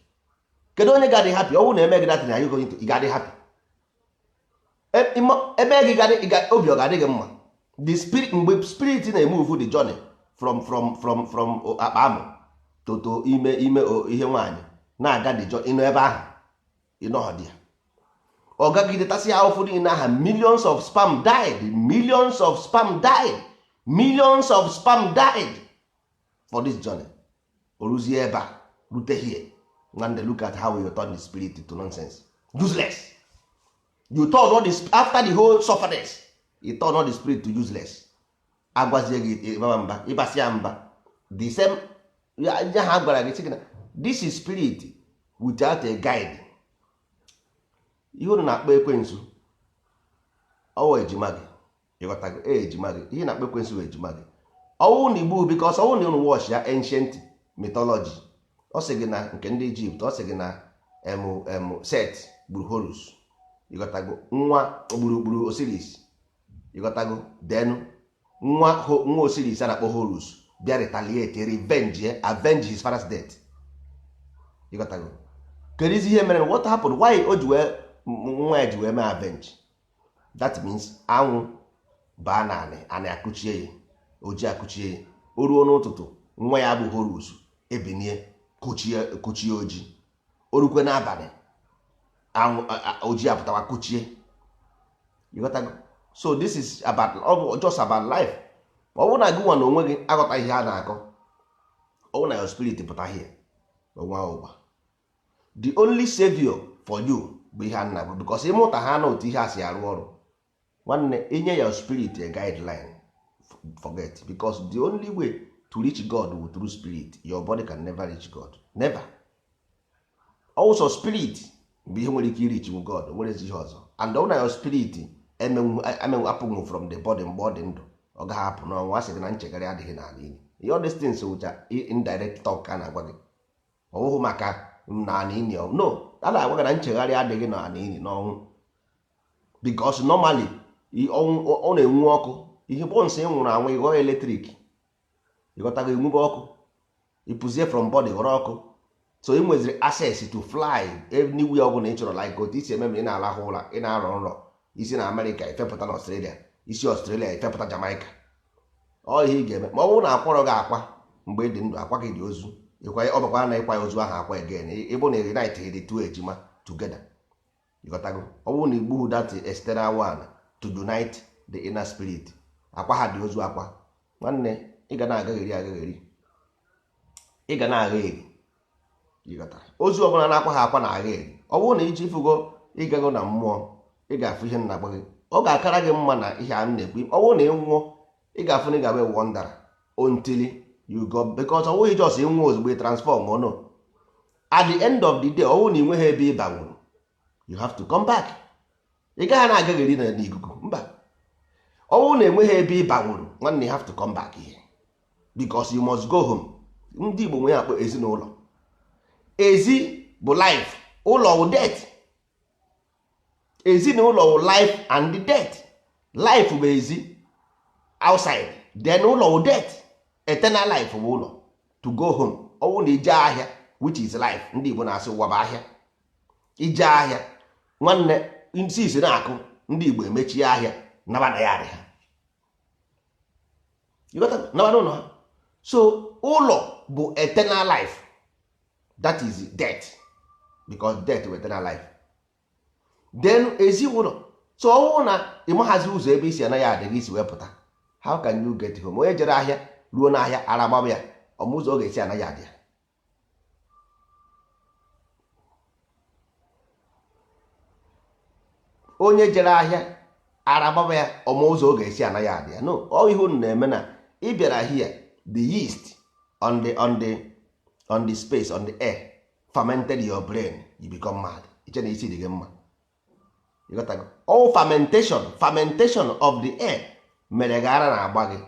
Kedu onye ga-adị happy? Ọ bụrụ na eme gị that thing, are you going to, ị ga-adị happy? Ebe gị obi ọ ga-adị gị mma? The spirit, mgbe spirit na-emove the journey from akpa amụ to ime ihe nwaanyị na-aga the journey, ịnọ ebe ahụ, ịnọghọ dị ya, ọ gagide tasị ahụfụ niile aha. Millions of sperm died, millions of sperm died, millions of sperm died for this journey. O ruzie ebe a, rute here, nwanne, look at how you turn the spirit to nonsense, useless. You turn all the, after the whole sufferness, you turn all the spirit to useless. Agwazie gị, ịbaba mba, ịbasịa mba, the same ya ha gwara gị, sị gị na this is spirit without a guide. Ihe unu na-akpọ ekwensu, ọwụ ejima gị. Ịghọtago? E ejima gị, ihe na-akpọ ekwensu bụ ejima gị. Ọwụ na igbu, because ọwụ na unu watch ya ancient mythology, ọ sị gị na nke ndị Egypt, ọ sị gị na emu emu Set gburu Horus. Ịghọtago? Nwa gburugburu Osiris, ịghọtago? Then nwa Osiris a na-akpọ Horus bịa retaliate, revenge, avenge his father's death. Ịghọtago? Kedu ihe mere? What happened? Why o ji wee nwa ya ji wee mee avenge? That means anwụ baa na anị, anị akụchie ya, oji akụchie ya. O ruo n'ụtụtụ, nwa ya bụ Horus ebinie kụchie, kụchie oji. O rukwe n'abalị, anwụ oji apụtawa kụchie. Ịghọtago? So this is about, ọ bụ just about life. Ọ bụrụ na gị nwa na onwe gị aghọta ihe a na-akọ, ọ bụrụ na your spirit pụta here, onwe ụwa, the only savior for you bụ ihe a na-agwa, because ịmụta ha na otu ihe a si arụ ọrụ, nwanne, inye your spirit a guideline, forget, because the only way to reach God will through spirit. Your body can never reach God, never. Also spirit bụ ihe nwere ike ireach God, nwere ihe ọzọ. And ọ na your spirit emenwu apụghị from the body mgbe ọ dị ndụ, ọ gaghị apụ n'ọnwụ. A sị gị na nchegharị adịghị n'ala ili. Ihe all these things wụcha indirect talk ka a na-agwa gị. Ọ bụghị maka n'ala ili, no. A na-agwa gị na nchegharị adịghị n'ala ili, n'ọnwụ, because normally ọ na-enwu ọkụ. Ihe once ị nwụrụ anwụ, ịghọọ electric. Ịghọtago? Enwube ọkụ, ịpụzie from body, ghọrọ ọkụ. So ị nweziri access to fly anywhere ọ bụla ị chọrọ, like otu isi eme ma ị na-alahụ ụra, ị na-arọ nrọ, isi na Amerịka ifepụta na Australia, isi Australia ifepụta Jamaica. Ọ ihe ị ga-eme ma ọ bụrụ na akwọrọ gị akwa mgbe ị dị ndụ, akwa gị dị ozu, ọ bụkwa na ịkwa ya ozu ahụ akwa again, ịbụ na unite the two ejima together. Ịghọtago? Ọ bụrụ na igbuhu that external one to unite the inner spirit, akwa ha dị ozu akwa, nwanne, ị ga na-agagheri agagheri, ị ga na-agha eri. Ịghọtara? Ozu ọbụla na-akwa ha akwa na-agha eri. Ọ bụrụ na iji fugo ịgago na mmụọ, ị ga-afụ ihe nna gwa gị. Ọ ga-akara gị mma na ihe a m na-ekwu. Ọ bụrụ na ị nwụọ, ị ga-afụ na ị ga-abụ wondara until you go, because ọ bụghị just ịnwụ ozugbo ị transform. No, at the end of the day, ọ bụrụ na ị nweghị ebe ị banwuru, you have to come back. Ị gaghị na-agagheri na n'ikuku, mba. Ọ bụrụ na enweghị ebe ị banwuru, nwanne, you have to come back here because you must go home. Ndị Igbo nwe ya akpọ ezinụlọ. Ezi bụ life, ụlọ bụ death. Ezinụlọ bụ life and death. Life bụ ezi, outside, then ụlọ bụ death. Eternal life bụ ụlọ, to go home. Ọ bụrụ na ije ahịa, which is life, ndị Igbo na-asị ụwa bụ ahịa. Ije ahịa, nwanne, isi isi na-akụ, ndị Igbo emechie ahịa, naba na ya ha, naba n'ụlọ ha. So ụlọ bụ eternal life, that is death, because death bụ eternal life, then ezi ụlọ. So ọ bụrụ na ị maghazi ụzọ ebe isi anaghị adịghị isi wee pụta, how can you get home? Onye jere ahịa ruo n'ahịa, ara gbaba ya, ọmụ ụzọ ọ ga-esi anaghị adị ya. Onye jere ahịa, ara gbaba ya, ọmụ ụzọ ọ ga-esi anaghị adị ya. No, ọ ihe unu na-eme na ị bịara here, the yeast on the space, on the air, fermented your brain, you become mad. Iche na isi dị gị mma. Ịghọtago? All fermentation, fermentation of the air mere gị ara na-agba gị.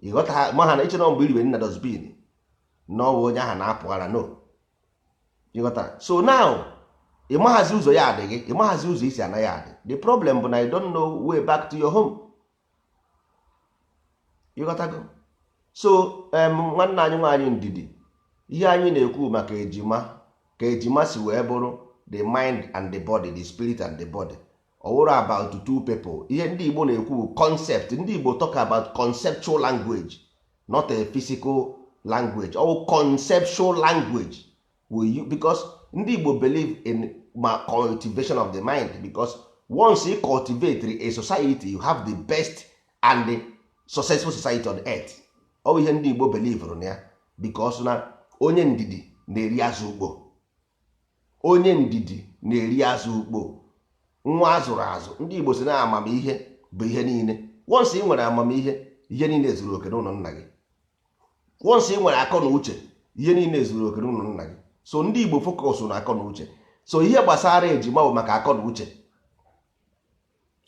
Ịghọta ma ha na iche na mgbe iribe na dustbin na ọ bụ onye ahụ na-apụ ara. No, ịghọta? So now ị maghazi ụzọ ya adị gị, ị maghazi ụzọ isi anaghị adị. The problem bụ na you don't know way back to your home. Ịghọtago? So nwanne anyị nwaanyị Ndidi, ihe anyị na-ekwu maka ejima, ka ejima si wee bụrụ the mind and the body, the spirit and the body, ọ wụrụ about two people. Ihe ndị Igbo na-ekwu bụ concept. Ndị Igbo talk about conceptual language, not a physical language. Ọ conceptual language will you, because ndị Igbo believe in ma cultivation of the mind, because once you cultivate a society, you have the best and the successful society on earth. Ọ bụ ihe ndị Igbo believe na ya, because na onye ndidi na-eri azụ ugbo. Onye ndidi na-eri azụ ugbo, nwa azụrụ azụ. Ndị Igbo si na amamihe bụ ihe niile. Once ị nwere amamihe, ihe niile zuru oke n'ụlọ nna gị. Once ị nwere akọ na uche, ihe niile zuru oke n'ụlọ nna gị. So ndị Igbo focus na akọ na uche. So ihe gbasara ejima bụ maka akọ na uche,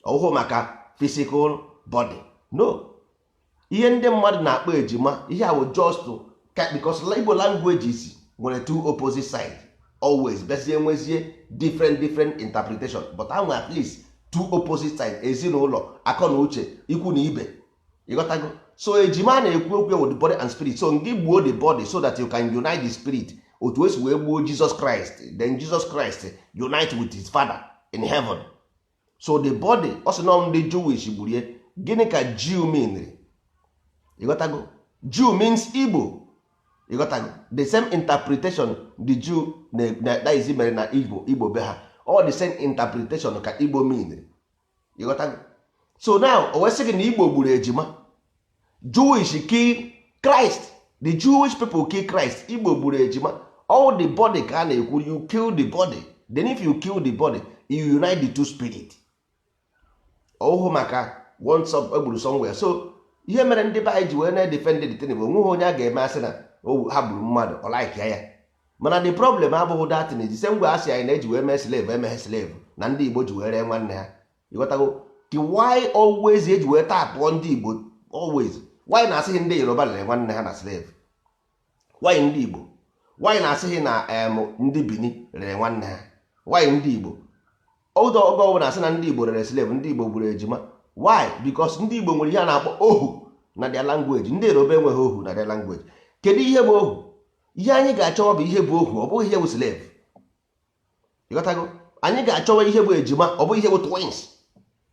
ọhụụ maka physical body, no. Ihe ndị mmadụ na-akpọ ejima, ihe a bụ just because Igbo languages nwere two opposite sides. Always bịazie nwezie different different interpretation, but anwe at least two opposite sides: ezinụlọ, akọ na uche, ikwu na ibe. Ịghọtago? So ejima na-ekwu okwu with the body and spirit. So ngị gbuo the body so that you can unite the spirit. Otu esi wee gbuo Jesus Christ, then Jesus Christ unite with his Father in heaven. So the body, ọ sị nọ ndị Jewish gburie. Gịnị ka Jew mean? Ịghọtago? Jew means Igbo. Ịghọtago? The same interpretation the Jew na izi mere na Igbo, Igbo be ha, all the same interpretation ka Igbo mean. Ịghọtago? So now o wee sị gị na Igbo gburu ejima. Jewish kill Christ. The Jewish people kill Christ. Igbo gburu ejima. All the body ka a na-ekwu. You kill the body, then if you kill the body, you unite the two spirit. Ọhụhụ maka one sub egburu somewhere. So ihe mere ndị be anyị ji wee na-edefend the thing bụ onweghị onye a ga-eme asị na ha gburu mmadụ, ọ like ya. Mana the problem abụghị that. Thing is the same way asị anyị na-eji wee mee slave, emeghe slave na ndị Igbo ji wee ree nwanne ha. Ịghọtago? The why always eji wee tapụọ ndị Igbo always? Why na-asịghị ndị Yoruba rere nwanne ha na slave? Why ndị Igbo? Why na-asịghị na ndị Bini rere nwanne ha? Why ndị Igbo? Oge oge ọbụla asị na ndị Igbo rere slave, ndị Igbo gburu ejima. Why? Because ndị Igbo nwere ihe a na-akpọ ohu na their language. Ndị Yoruba enweghị ohu na their language. Kedu ihe bụ ohu? Ihe anyị ga-achọwa bụ ihe bụ ohu, ọ bụghị ihe bụ slave. Ịghọtago? Anyị ga-achọwa ihe bụ ejima, ọ bụghị ihe bụ twins,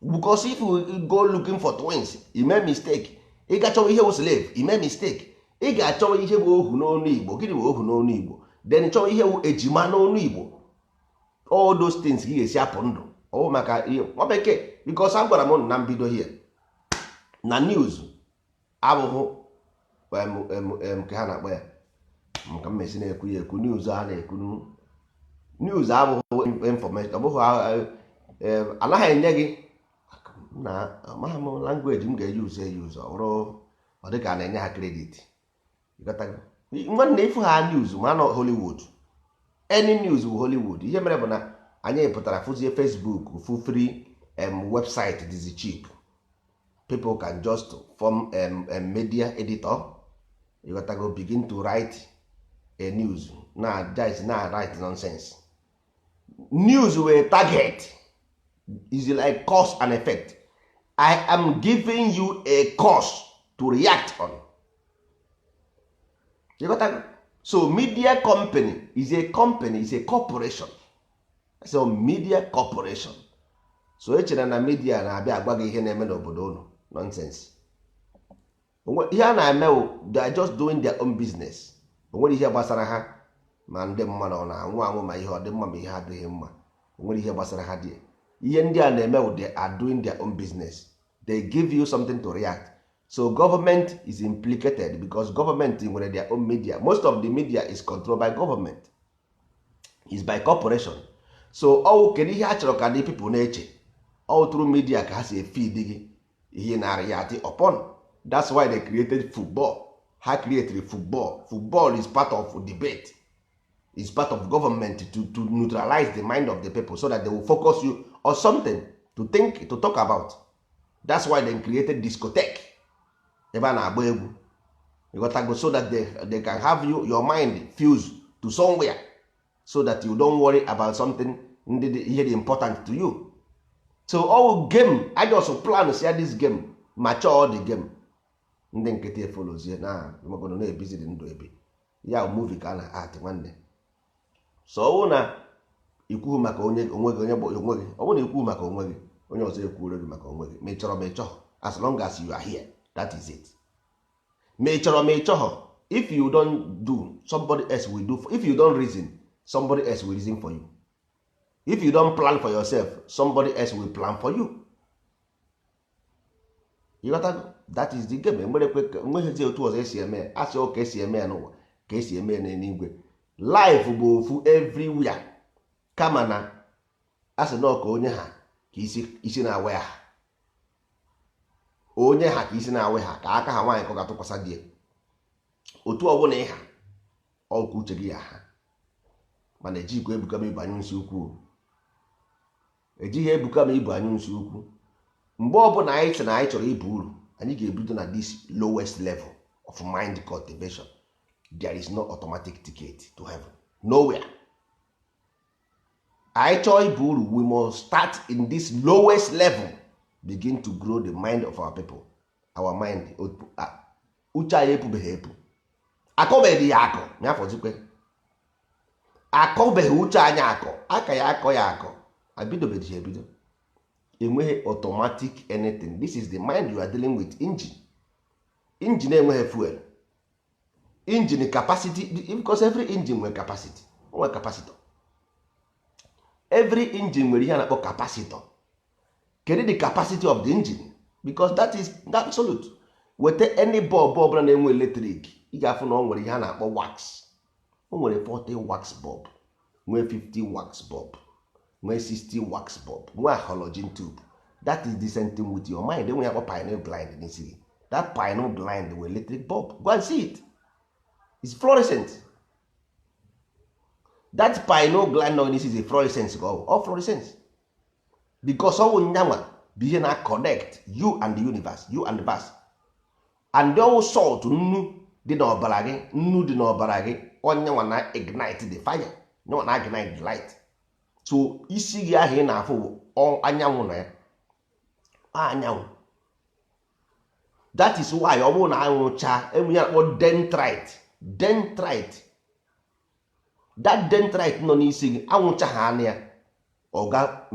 because if you go looking for twins, you make mistake. Ị ga-achọwa ihe bụ slave, you make mistake. Ị ga-achọwa ihe bụ ohu n'ọnụ Igbo. Gịnị bụ ohu n'ọnụ Igbo? Then chọwa ihe bụ ejima n'ọnụ Igbo. All those things ka ị ga-esi apụ ndụ ọ maka ihe nwa bekee, because a gwara m unu na mbido here na news abụghị ka ha na-akpọ ya maka mmesi na-ekwu ya ekwu. News a na-ekwu, news abụghị information. Ọ bụghị anaghị enye gị na amaghị m language m ga-eyuzu eyuzu. Ọ bụrụ ọ dịka a na-enye ha credit. Nwanne, ịfụ ha news ma nọ Hollywood, any news bụ Hollywood. Ihe mere bụ na anyị pụtara fụzie Facebook, fụ free website dịzi cheap. People can just form a media editor, you got to go begin to write a news na just na write nonsense. News were target is like cause and effect. I am giving you a cause to react on. You got to. So media company is a company, is a corporation. So media corporation. So echere na media na-abịa agwa gị ihe na-eme n'obodo unu. Nonsense. Ihe a na-eme wụ they are just doing their own business. O nwere ihe gbasara ha ma ndị mmadụ ọ na-anwụ anwụ, ma ihe ọ dị mma, ma ihe adịghị mma. O nwere ihe gbasara ha dị. Ihe ndị a na-eme wụ they are doing their own business. They give you something to react. So government is implicated because government nwere their own media. Most of the media is controlled by government, is by corporation. So ọwụ kedu ihe a chọrọ ka ndị people na-eche? All through media ka ha si efeed gị ihe na react upon. That's why they created football. Ha created football. Football is part of debate, is part of government to neutralize the mind of the people so that they will focus you on something to think, to talk about. That's why they created discotheque, ebe a na-agba egwu. You so that they can have you, your mind fused to somewhere so that you don't worry about something ndị ihe dị important to you. So all game, I just plan sia this game, mature the game. Ndị nkịtị efolozie na magodo na-ebizi dị ndụ ebi ya. Movie ka a na art, nwanne. So ọ bụrụ na ikwuhu maka onye onwe gị, onye onwe gị, ọ bụrụ na ikwuhu maka onwe gị, onye ọzọ ekwuoro gị maka onwe gị. Ma ị chọrọ ma ị chọghọ, as long as you are here, that is it. Ma ị chọrọ ma ị chọghọ, if you don't do, somebody else will do. If you don't reason, somebody else will reason for you. If you don't plan for yourself, somebody else will plan for you. You got that? That is the game. Enwere enweghịzi otu ọzọ esi eme ya. Asị ọ ka esi eme ya n'ụwa ka esi eme ya n'eluigwe. Life bụ ofu everywhere, kama na asị na ka onye ha ka isi isi na-awa ya ha, onye ha ka isi na-awa ha, ka aka ha nwaanyị ka ọ ga-atụkwasị di ya. Otu ọbụla ịha ọkụ uche gị ya ha, mana ejikwa ebuka m ibu anyụ nsi ukwu. Ejighị ebuka m ibu anyụ nsi ukwu. Mgbe ọbụla anyị sị na anyị chọrọ ibu uru, anyị ga-ebido na this lowest level of mind cultivation. There is no automatic ticket to heaven nowhere. Anyị chọọ ibu uru, we must start in this lowest level, begin to grow the mind of our people. Our mind, uche anyị epubeghị epu, akọbeghị ya akọ n'afọzikwe, akọbeghị uche anyị akọ aka ya, akọ ya akọ, abidobeghị ebido. Enweghị automatic anything. This is the mind you are dealing with. Engine, engine enweghị fuel, engine capacity, because every engine nwere capacity, o nwere capacitor. Every engine nwere ihe a na-akpọ capacitor. Kedu the capacity of the engine? Because that is absolute. Weta any bulb ọbụla na-enwe electric, ị ga-afụ na ọ nwere ihe a na-akpọ wax. O nwere 40 wax bulb, nwee 50 wax bulb, nwee 60 wax bulb, nwee halogen tube. That is the same thing with your mind. Enwe ya akpọ pineal gland n'isi gị. That pineal gland with electric bulb, go and see it, it's fluorescent. That pineal gland nọ n'isi is a fluorescence ka ọ bụ, all fluorescence, because ọ bụ nyanwa bụ ihe na connect you and the universe, you and the verse. And ọwụ salt, nnu dị n'ọbara gị, nnu dị n'ọbara gị, onyenwa na ignite the fire, nyanwa na ignite the light. So isi gị ahụ ị na-afụ bụ anyanwụ na ya anyanwụ. That is why ọ bụrụ na anwụcha, enwe ya akpọ dendrite. Dendrite, that dendrite nọ n'isi gị, anwụcha ha anya ya, ọ ga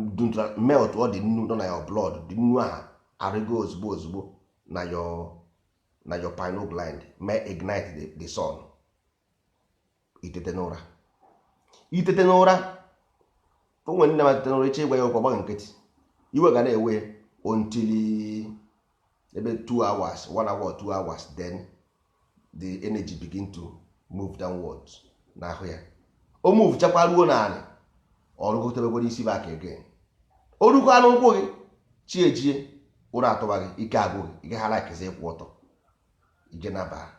melt. Ọ dị nnu nọ na your blood, dị nnu ahụ arịgo ozugbo ozugbo na your pineal gland, may ignite the sun. Itete n'ụra, itete n'ụra, o nwere nne ma tete n'ụra, ịchọ ịgwa ya okwu, ọgbaghị nkịtị. Iwe ga na-ewe until ebe 2 hours, 1 hour, 2 hours, then the energy begin to move downwards n'ahụ ya. O move chakwa ruo n'ala, ọrụgotebekwa n'isi back again. O rukwa n'ụkwụ gị, chi ejie, ụra atụba gị, ike agwụ gị, ị gaghị alakizi ịkwụ ọtọ. Ije naba,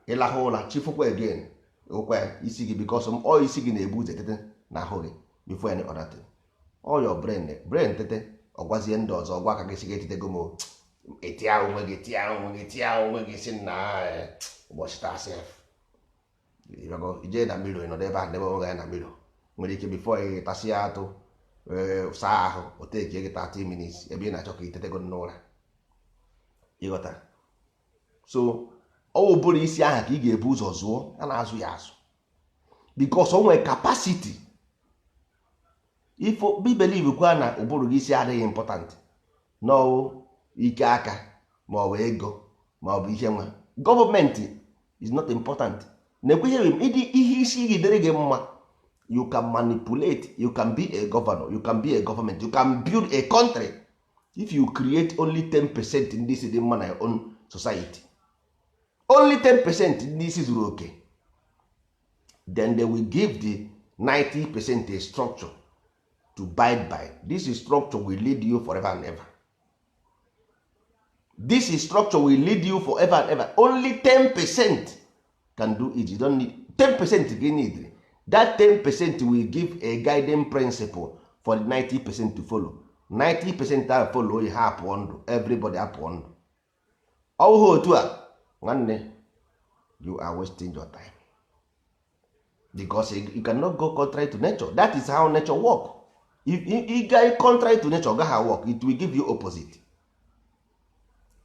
ịlahụ ụra, chifụkwa again, ụkwa isi gị, because ọ isi gị na-ebu ụzọ etete n'ahụ gị before any other thing. All your brain, brain tete, ọgwazie ndị ọzọ, ọgwa aka gị si gị etetego m. Etia onwe gị, tia onwe gị, tia onwe gị, si na ụbọchị taa sef ijee na mmiri, nọdụ ebe ahụ, debe onwe gị anya na mmiri. Nwere ike before ị tasịa atụ, saa ahụ, o take gị 30 minutes ebe ị na-achọ ka itetego n'ụra. Ịghọta? So ọ ụbụrụ isi ahụ ka ị ga-ebu ụzọ zụọ. A na-azụ ya azụ because o nwere capacity. If be believe kwa na ụbụrụ gị isi adịghị important, n'ọwụ ike aka, ma ọ bụ ego, ma ọ bụ ihe nwa gọọmenti is not important. Na-ekwe ihe ịdị ihe isi gị dịrị gị mma, you can manipulate, you can be a governor, you can be a government, you can build a country if you create only 10% ndị isi dị mma na your own society. Only 10% ndị isi zuru oke, then they will give the 90% a structure to abide by. This structure will lead you forever and ever. This structure will lead you forever and ever. Only 10% can do it. You don't need 10% gị need. That 10% will give a guiding principle for the 90% to follow. 90% ahụ follow ya, ha apụọ ndụ, everybody apụọ ndụ. Ọ bụghị otu a, nwanne, you are wasting your time, because you cannot go contrary to nature. That is how nature work. If ị ga contrary to nature, ọ gaghị work. It will give you opposite.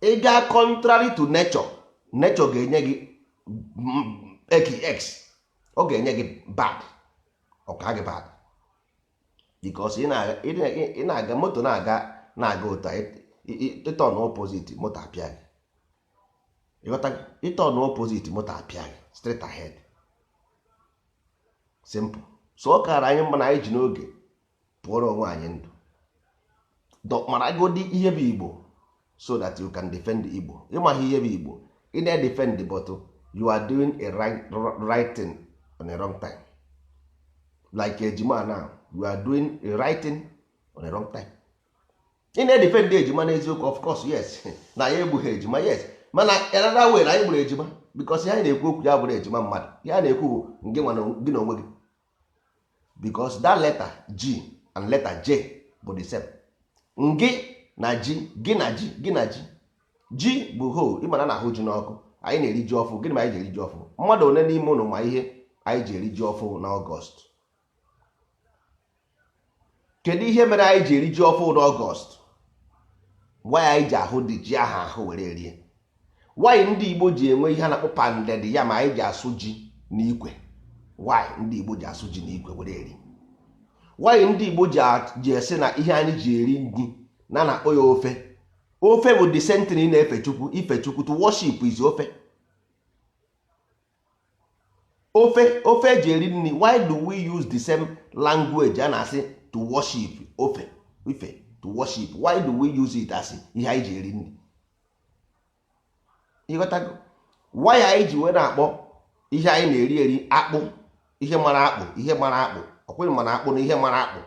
Ị ga contrary to nature, nature ga-enye gị x, ọ ga-enye gị bad, ọ ka gị bad, because ị na-aga, moto na-aga na-aga otu a, ị turn opposite, moto apịa gị. Ịghọta? Ị turn opposite, moto apịa gị straight ahead. Simple. So ọ kara anyị mma na anyị ji n'oge pụọrọ onwe anyị ndụ, mara godi ihe bụ Igbo, so that you can defend Igbo. Ịmaghị ihe bụ Igbo, ị na-defend, but you are doing a right thing on a wrong time, like ejima. Now you are doing a right thing on a wrong time. Ị na-edefend ejima n'eziokwu, of course, yes, na ya egbughị ejima, yes, mana another way na anyị gburu ejima, because ihe anyị na-ekwu okwu ya bụrụ ejima mmadụ, ihe a na-ekwu bụ gị nwa gị na onwe gị, because that letter G and letter J bụ the same. Ngị na ji, gị na ji, gị na ji. Ji bụ ho ịmana na ahụ ji n'ọkụ. Anyị na-eri ji ọfụ. Gịnị ma anyị ji eri ji ọfụ? Mmadụ one n'ime ụnụ ma ihe anyị ji eri ji ọfụ na Ọgọst? Kedu ihe mere anyị ji eri ji ọfụ n'Ọgọst? Why anyị ji ahụ dị ji ahụ ahụ were rie? Why ndị Igbo ji enwe ihe a na-akpọ pounded yam anyị ji asụ ji n'ikwe? Why ndị Igbo ji asụ ji n'ikwe were eri? Why ndị Igbo ji esi na ihe anyị ji eri nri na na-akpọ ya ofe? Ofe bụ the same thing ị na-efe Chukwu. Ife Chukwu, to worship, is ofe. Ofe, ofe eji eri nri. Why do we use the same language a na-asị to worship, ofe, ife, to worship? Why do we use it as ihe anyị ji eri nri? Ịghọtago? Why anyị ji wee na-akpọ ihe anyị na-eri eri akpụ, ihe mara akpụ, ihe mara akpụ? Ọkweghị mana akpụ na ihe mara akpụ.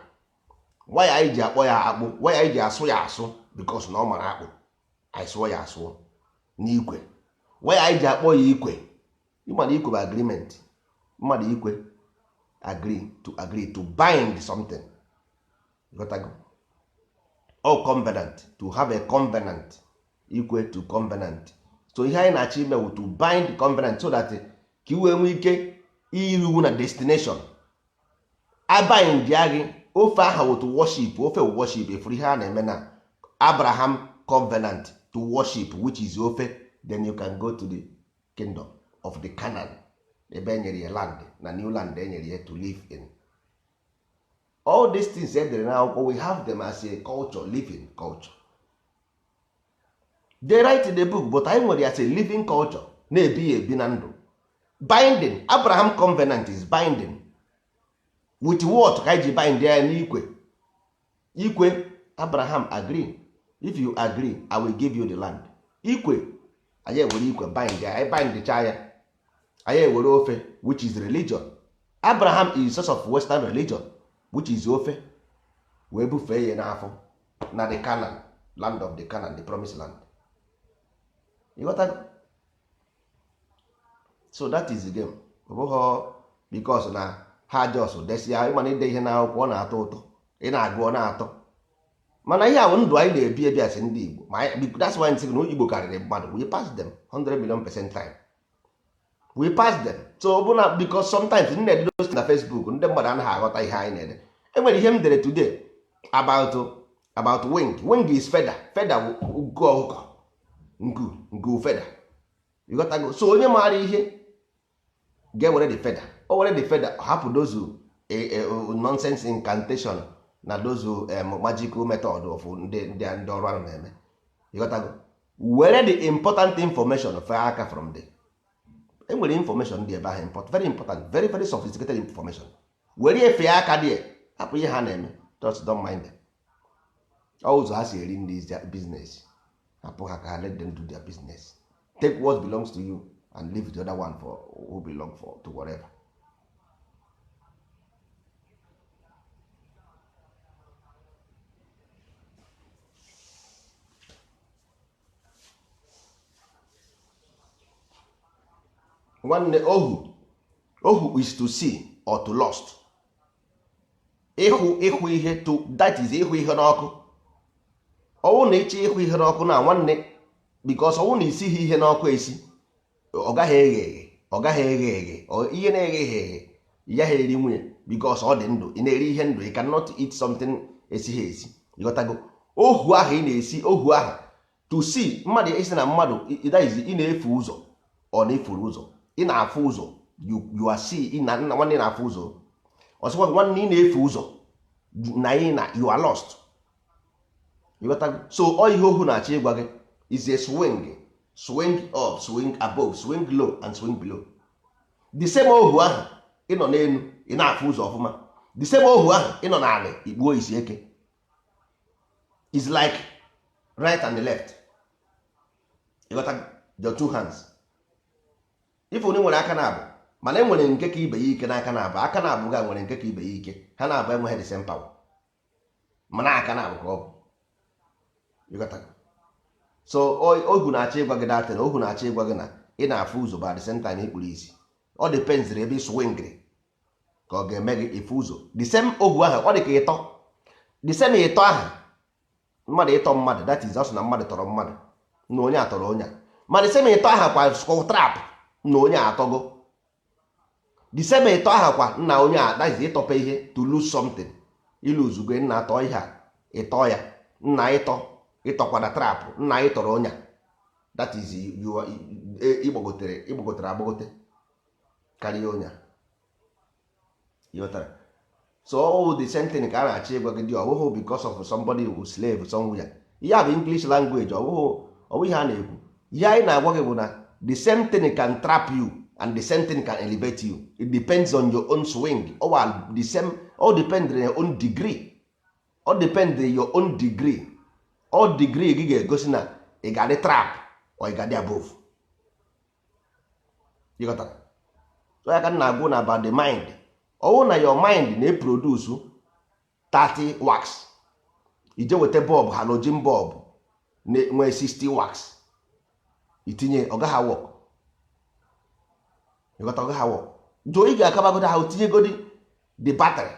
Why anyị ji akpọ ya akpụ? Why anyị ji asụ ya asụ? Because na ọ mara akpụ, anyị sụọ ya asụọ n'ikwe. Why anyị ji akpọ ya ikwe? Ịmana ikwe bụ agreement. Mmadụ ikwe, agree to, agree to bind something. Ịghọtago? All covenant, to have a covenant, ikwe, to covenant. So ihe anyị na-achọ ime wụ to bind covenant so that ka i wee nwee ike iruwu na destination. Abind ya gị ofe aha wụ to worship. Ofe wụ worship. Ifuru ihe a na-eme na Abraham covenant, to worship, which is ofe. Then you can go to the kingdom of the Canaan, ebe e nyere ya land na new land e nyere ya to live in. All these things e dere n'akwụkwọ, we have them as a culture, living culture. They write in the book, but anyị nwere ya as a living culture, na-ebi ya ebi na ndụ. Binding, Abraham covenant is binding with what? Ka anyị ji bind ya n'ikwe. Ikwe, Abraham agree, if you agree, I will give you the land. Ikwe, anyị ewere ikwe bind ya. Anyị bind cha ya, anyị ewere ofe, which is religion. Abraham is source of western religion, which is ofe, wee bufee ya n'afọ na the Canaan, land of the Canaan, the promised land. You got that? So that is the game. Ọ bụghị because na ha just desia. Ịmana ide ihe n'akwụkwọ, ọ na-atọ ụtọ, ị na-agụ, ọ na-atọ. Mana ihe a bụ ndụ anyị na-ebi ebi asị ndị Igbo. Ma that's why nsị na Igbo karịrị mmadụ. We pass them 100 million percent time, we pass them. So ọ bụ na because sometimes m na-ede those na Facebook, ndị mmadụ anaghị aghọta ihe anyị na-ede. Enwere ihe m dere today about wing. Wing is feather. Feather bụ nku ọkụkọ, nku, nku feather. Ịghọtago? So onye maara ihe ga-ewere the feather, o were the feather, hapụ those nonsense incantation na those magical method of ndị ọrụ ahụ na-eme. Ịghọtago? Were the important information fee aka from the enwere information dị ebe ahụ, very important, very very sophisticated information. Were efe aka dị, hapụ ihe ha na-eme. Just don't mind them. Ọ ụzọ ha si eri ndị business, hapụ ha ka ha, let them do their business. Take what belongs to you and leave the other one for who belong for to whatever. Nwanne, ohu, ohu is to see or to lost. Ịhụ, ịhụ ihe, to, that is ịhụ ihe n'ọkụ. Ọwụ na ịchọ ịhụ ihe n'ọkụ na, nwanne, because ọwụ na isighi ihe n'ọkụ esi, ọ gaghị eghe eghe, ọ gaghị eghe eghe. Ihe na-egheghị eghe, ị gaghị eri nwunye because ọ dị ndụ. Ị na-eri ihe ndụ. You cannot eat something esighi esi. Ịghọtago? Ohu ahụ ị na-esi, ohu ahụ, to see mmadụ, isi na mmadụ, that is, ị na-efu ụzọ, ọ na-efuru ụzọ, ị na-afụ ụzọ. You are see, ị na nwanne, ị na-afụ ụzọ. Ọsịkwa, nwanne, ị na-efu ụzọ na ị na you are lost. Ịghọtago? So ọ ihe ohu na-achọ ịgwa gị is a swing, swing up, swing above, swing low and swing below. The same ohu ahụ ị nọ n'elu, ị na-afụ ụzọ ọfụma. The same ohu ahụ ị nọ n'ala, ikpuo isi eke. Is like right and the left. Ịghọtago? Your two hands, if onye nwere aka na-abụ, mana e nwere nke ka ibe ya ike n'aka na-abụ. Aka na-abụ ga nwere nke ka ibe ya ike. Ha na-abụ enweghị the same power, mana aka na-abụ ka ọ bụ. Ịghọtago? So ohu na-achọ ịgwa gị datin. Ohu na-achọ ịgwa gị na ị na-afụ ụzọ, but at the same time ikpuru isi. Ọ depends ebe ị swingri ka ọ ga-eme gị ịfụ ụzọ. The same ohu ahụ, ọ dị ka ịtọ, the same ịtọ ahụ, mmadụ ịtọ mmadụ, that is, ọ sị na mmadụ tọrọ mmadụ, na onye atọrọ onye a. Ma the same ịtọ ahụ kwa skull trap, na onye atọgo. The same ịtọ ahụ kwa nna onye a, that is ịtọpe ihe, to lose something. Iluzugo nna, atọ ihe a ịtọ ya nna, ịtọ ịtọkwana trap nna, ịtọrọ ọnya. That is, you are ịgbagotere agbagote karịa ọnya. Ịghọtara? So all the same thing ka a na-achọ ịgwa gị dị. Ọ bụghị because of somebody who slave somewhere. Ihe a bụ English language. Ọ bụghị ihe a na-ekwu. Ihe anyị na-agwa gị bụ na the same thing can trap you and the same thing can elevate you. It depends on your own swing. All the same, all depend on your own degree. All depend on your own degree. All degree gị ga-egosi na ị ga-adị trap or ị ga-adị above. Ịghọtara? So ya ka m na-agwụ na about the mind. Ọwụ na your mind na-eproduce 30 watts, ije weta bulb, halogen bulb nwee 60 watts, itinye, ọ gaghị work. Ịghọta? Ọ gaghị work. Jụọ, ị ga-akabagodo ahụ tinyegodi the battery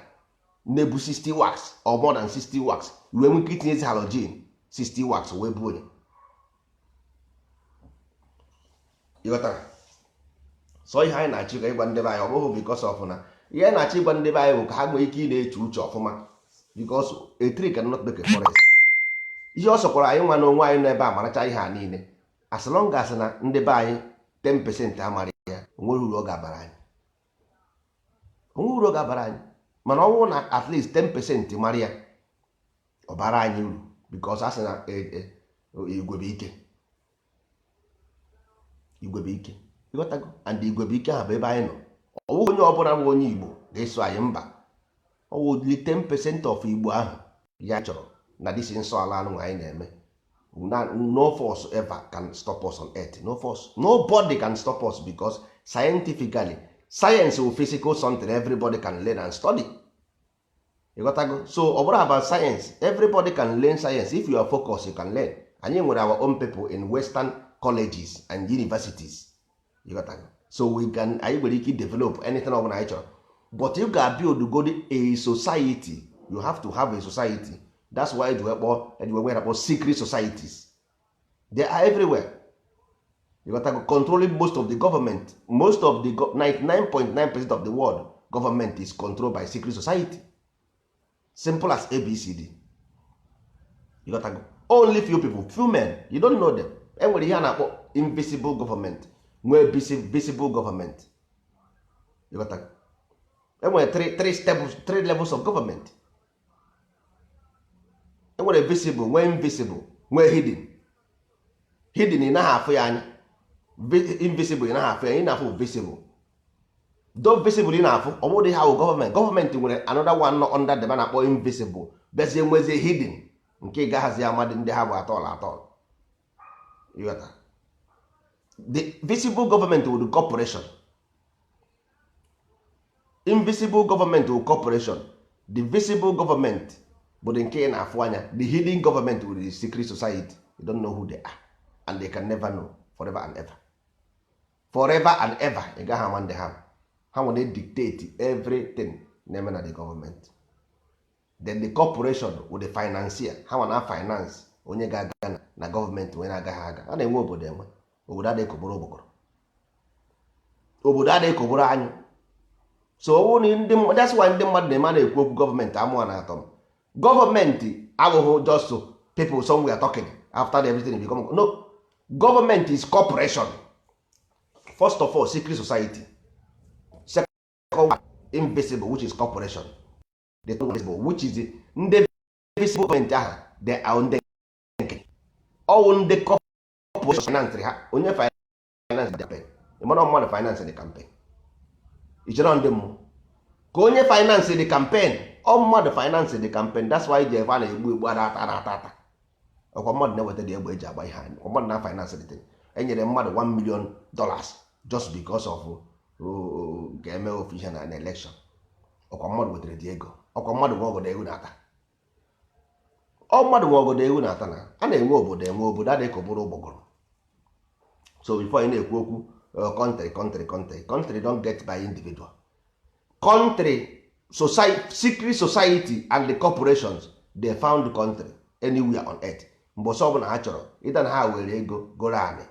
na-ebu 60 watts or more than 60 watts, wee nwee ike itinyezi halogen 60 watts wee buo onye. Ịghọtara? So ihe anyị na-achọ ịgwa ndị be anyị, ọ bụghị because of na ihe anyị na-achọ ịgwa ndị be anyị bụ ka ha nwee ike ị na-eche uche ọfụma, because a tree cannot make a forest. Ihe ọ sọkwara anyị nwa na onwe anyị nọ ebe a maracha ihe a niile, as long as na ndị be anyị 10% amara ya, onwere uru ọ ga-abara anyị, onwe uru ọ ga-abara anyị. Mana ọ bụrụ na at least 10% mara ya, ọ bara anyị uru, because a sị na igwe bụ ike, igwe bụ ike. Ịghọtago? And igwe bụ ike ahụ bụ ebe anyị nọ. Ọ bụghị onye ọbụla bụ onye Igbo ga-eso anyị mba. Ọ wụ 10% of Igbo ahụ ya chọrọ na this nsọ ala anụ anyị na-eme. No force ever can stop us on earth. No force, nobody can stop us, because scientifically, science will physical something everybody can learn and study. Ịghọtago? So ọ bụrụ about science, everybody can learn science. If you are focused, you can learn. Anyị nwere our own people in western colleges and universities. Ịghọtago? So we can, anyị nwere ike develop anything ọ bụla anyị chọrọ, but you ga build god a society. You have to have a society. That's why eji wee kpọọ, eji wee nwere akpọ secret societies. They are everywhere. Ịghọtago? Controlling most of the government. Most of the 99.9% of the world government is controlled by secret society. Simple as ABCD. Ịghọtago? Only few people, few men, you don't know them. Enwere ihe a na-akpọ invisible government, nwee visible government. Ịghọtago? Enwere three steps, three levels of government. Enwere visible, nwee invisible, nwee hidden. Hidden, ị naghị afụ ya anya. Invisible, ị naghị afụ ya, ị na-afụ visible. Though visible ị na-afụ, ọ bụrụ ha wụ gọọmenti. Gọọmenti nwere another one nọ under them a na-akpọ invisible. Bịazie nwezie hidden, nke ị gaghazi amadị ndị ha bụ atọl atọl. Ịghọta? The visible government with the corporation, invisible government with corporation, the visible government bụ the nke ị na-afụ anya, the hidden government with the secret society. You don't know who they are and they can never know, forever and ever, forever and ever. Ị gaghị ama ndị ha bụ. Ha nwere dictate everything na-eme na the government. Then the corporation with the financier, ha nwa na finance onye ga-aga na gọọmenti, onye na-agaghị aga. A na-enwe obodo, enwe obodo adịghị koboro ogbogoro, obodo adịghị koboro anyụ. So ọ bụrụ na ndị, that's why ndị mmadụ na-eme a na-ekwu okwu gọọmenti amụọ na atọ m. Gọọmenti abụghị just people somewhere talking after everything become. No, government is corporation first of all, secret society. Second one, invisible, which is corporation. The third one, visible, which is ndị visible gọọmenti ahụ. They are ndị nke ọwụ ndị corporation finance ha. Onye finance the campaign? Ịmara mmadụ finance the campaign? Ichere ndị mmụọ ka onye finance the campaign? Ọ mmadụ finance the campaign. That's why ji ebe a na-egbu egbu, ada ata ata ata. Ọkwa mmadụ na-eweta dị egbe eji agba ihe anyị. Ọkwa mmadụ na finance the thing. Enyere mmadụ $1 million just because of ga-eme ofu ihe na election. Ọkwa mmadụ wetara dị ego. Ọkwa mmadụ nwe ogodo ewu na-ata. Ọ mmadụ nwe ogodo ewu na-ata. Na a na-enwe obodo, enwe obodo adịghị ka obodo ụgbọgọrọ. So before ị na-ekwu okwu country, country, country, country don't get by individual. Country, society, secret society and the corporations, they found country anywhere on earth. Mgbe ọsọ ọbụla ha chọrọ ịda na ha were ego goro anị,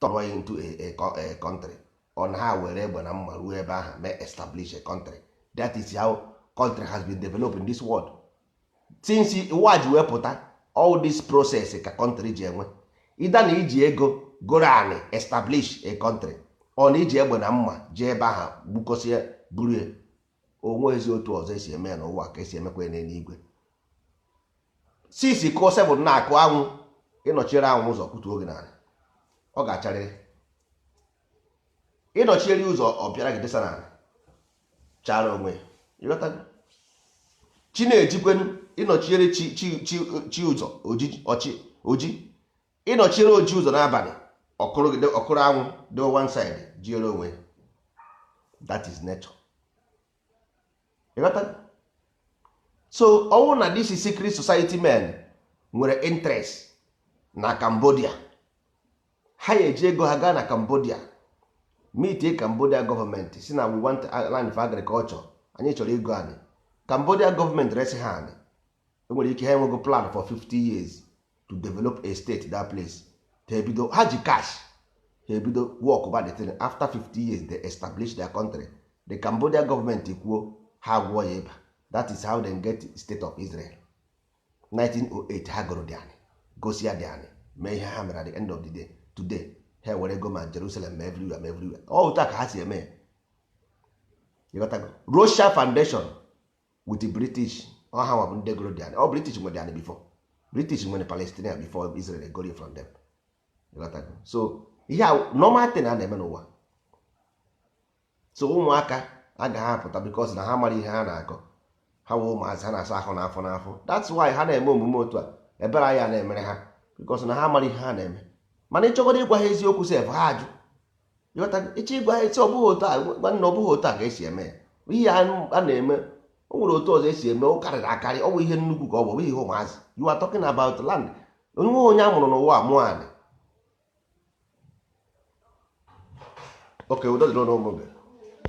turn into a country, ọ na ha were egbe na mma ruo ebe ahụ, mee establish a country. That is how country has been developed in this world. Since ụwa ji wee pụta, all this process ka country ji enwe. Ịda na iji ego goro anị, establish a country, ọ na iji egbe na mma jee ebe ahụ gbukọsie buru ya. Onwe ezi otu ọzọ esi eme ya n'ụwa ka esi emekwa ya n'eluigwe. 6 kụọ 7 na-akụ, anwụ ịnọchiere anwụ ụzọ, kwutuo gị n'ala, ọ ga-acharịrị. Ịnọchiere ụzọ, ọ bịara gị desa n'ala, chara onwe ya. Ịghọtago? Chi na-ejikwenu ịnọchiere chi chi chi chi ụzọ, oji ọchị oji, ịnọchiere oji ụzọ n'abalị, ọkụrụ gị, ọkụrụ anwụ dị one side, jiere onwe ya. That is nature. Ịghọtago? So ọwụ na this secret society men nwere interest na Cambodia, ha ya eji ego ha gaa na Cambodia, meet Cambodia gọọmenti, si na we want land for agriculture, anyị chọrọ ego anyị. Cambodia gọọmenti resi ha anyị. Enwere ike ha enwego plan for 50 years to develop a state that place. Ha ebido, ha ji cash, ha ebido work by the thing. After 50 years they establish their country. The Cambodia gọọmenti kwuo, ha gwụọ ya ịba. That is how they get state of Israel. 1908 ha goro dị anyị, gosi ya dị anyị, mee ihe ha mere. At the end of the day, today ha were go ma Jerusalem, ma everywhere, ma everywhere. Ọ otu a ka ha si eme ya. Ịghọtago? Russia Foundation with the British, ọ ha nwa bụ ndị goro dị anyị. Ọ British nwere anyị before, British nwere Palestine before Israel goro from them. Ịghọtago? So ihe a normal thing a na-eme n'ụwa. So ụmụaka agaghị apụta because na ha mara ihe ha na-akọ. Ha wee ụmụazị, ha na-asa ahụ n'afọ n'afọ. That's why ha na-eme omume otu a. Ebere anyị a na-emere ha because na ha mara ihe ha na-eme. Mana ịchọgodo ịgwa ha eziokwu sef, ha ajụ. Ịghọtago? Ịchọ ịgwa ha esi, ọ bụghị otu a, nwanne, ọ bụghị otu a ka esi eme ya. Ihe a na-eme, o nwere otu ọzọ esi eme. Ọ karịrị akarị, ọ bụ ihe nnukwu ka ọ bụ, ọ bụghị ihe ụmụazị. You are talking about land. Onwe onye a mụrụ n'ụwa mụọ anị. Oke udo dịrị ụmụ gị.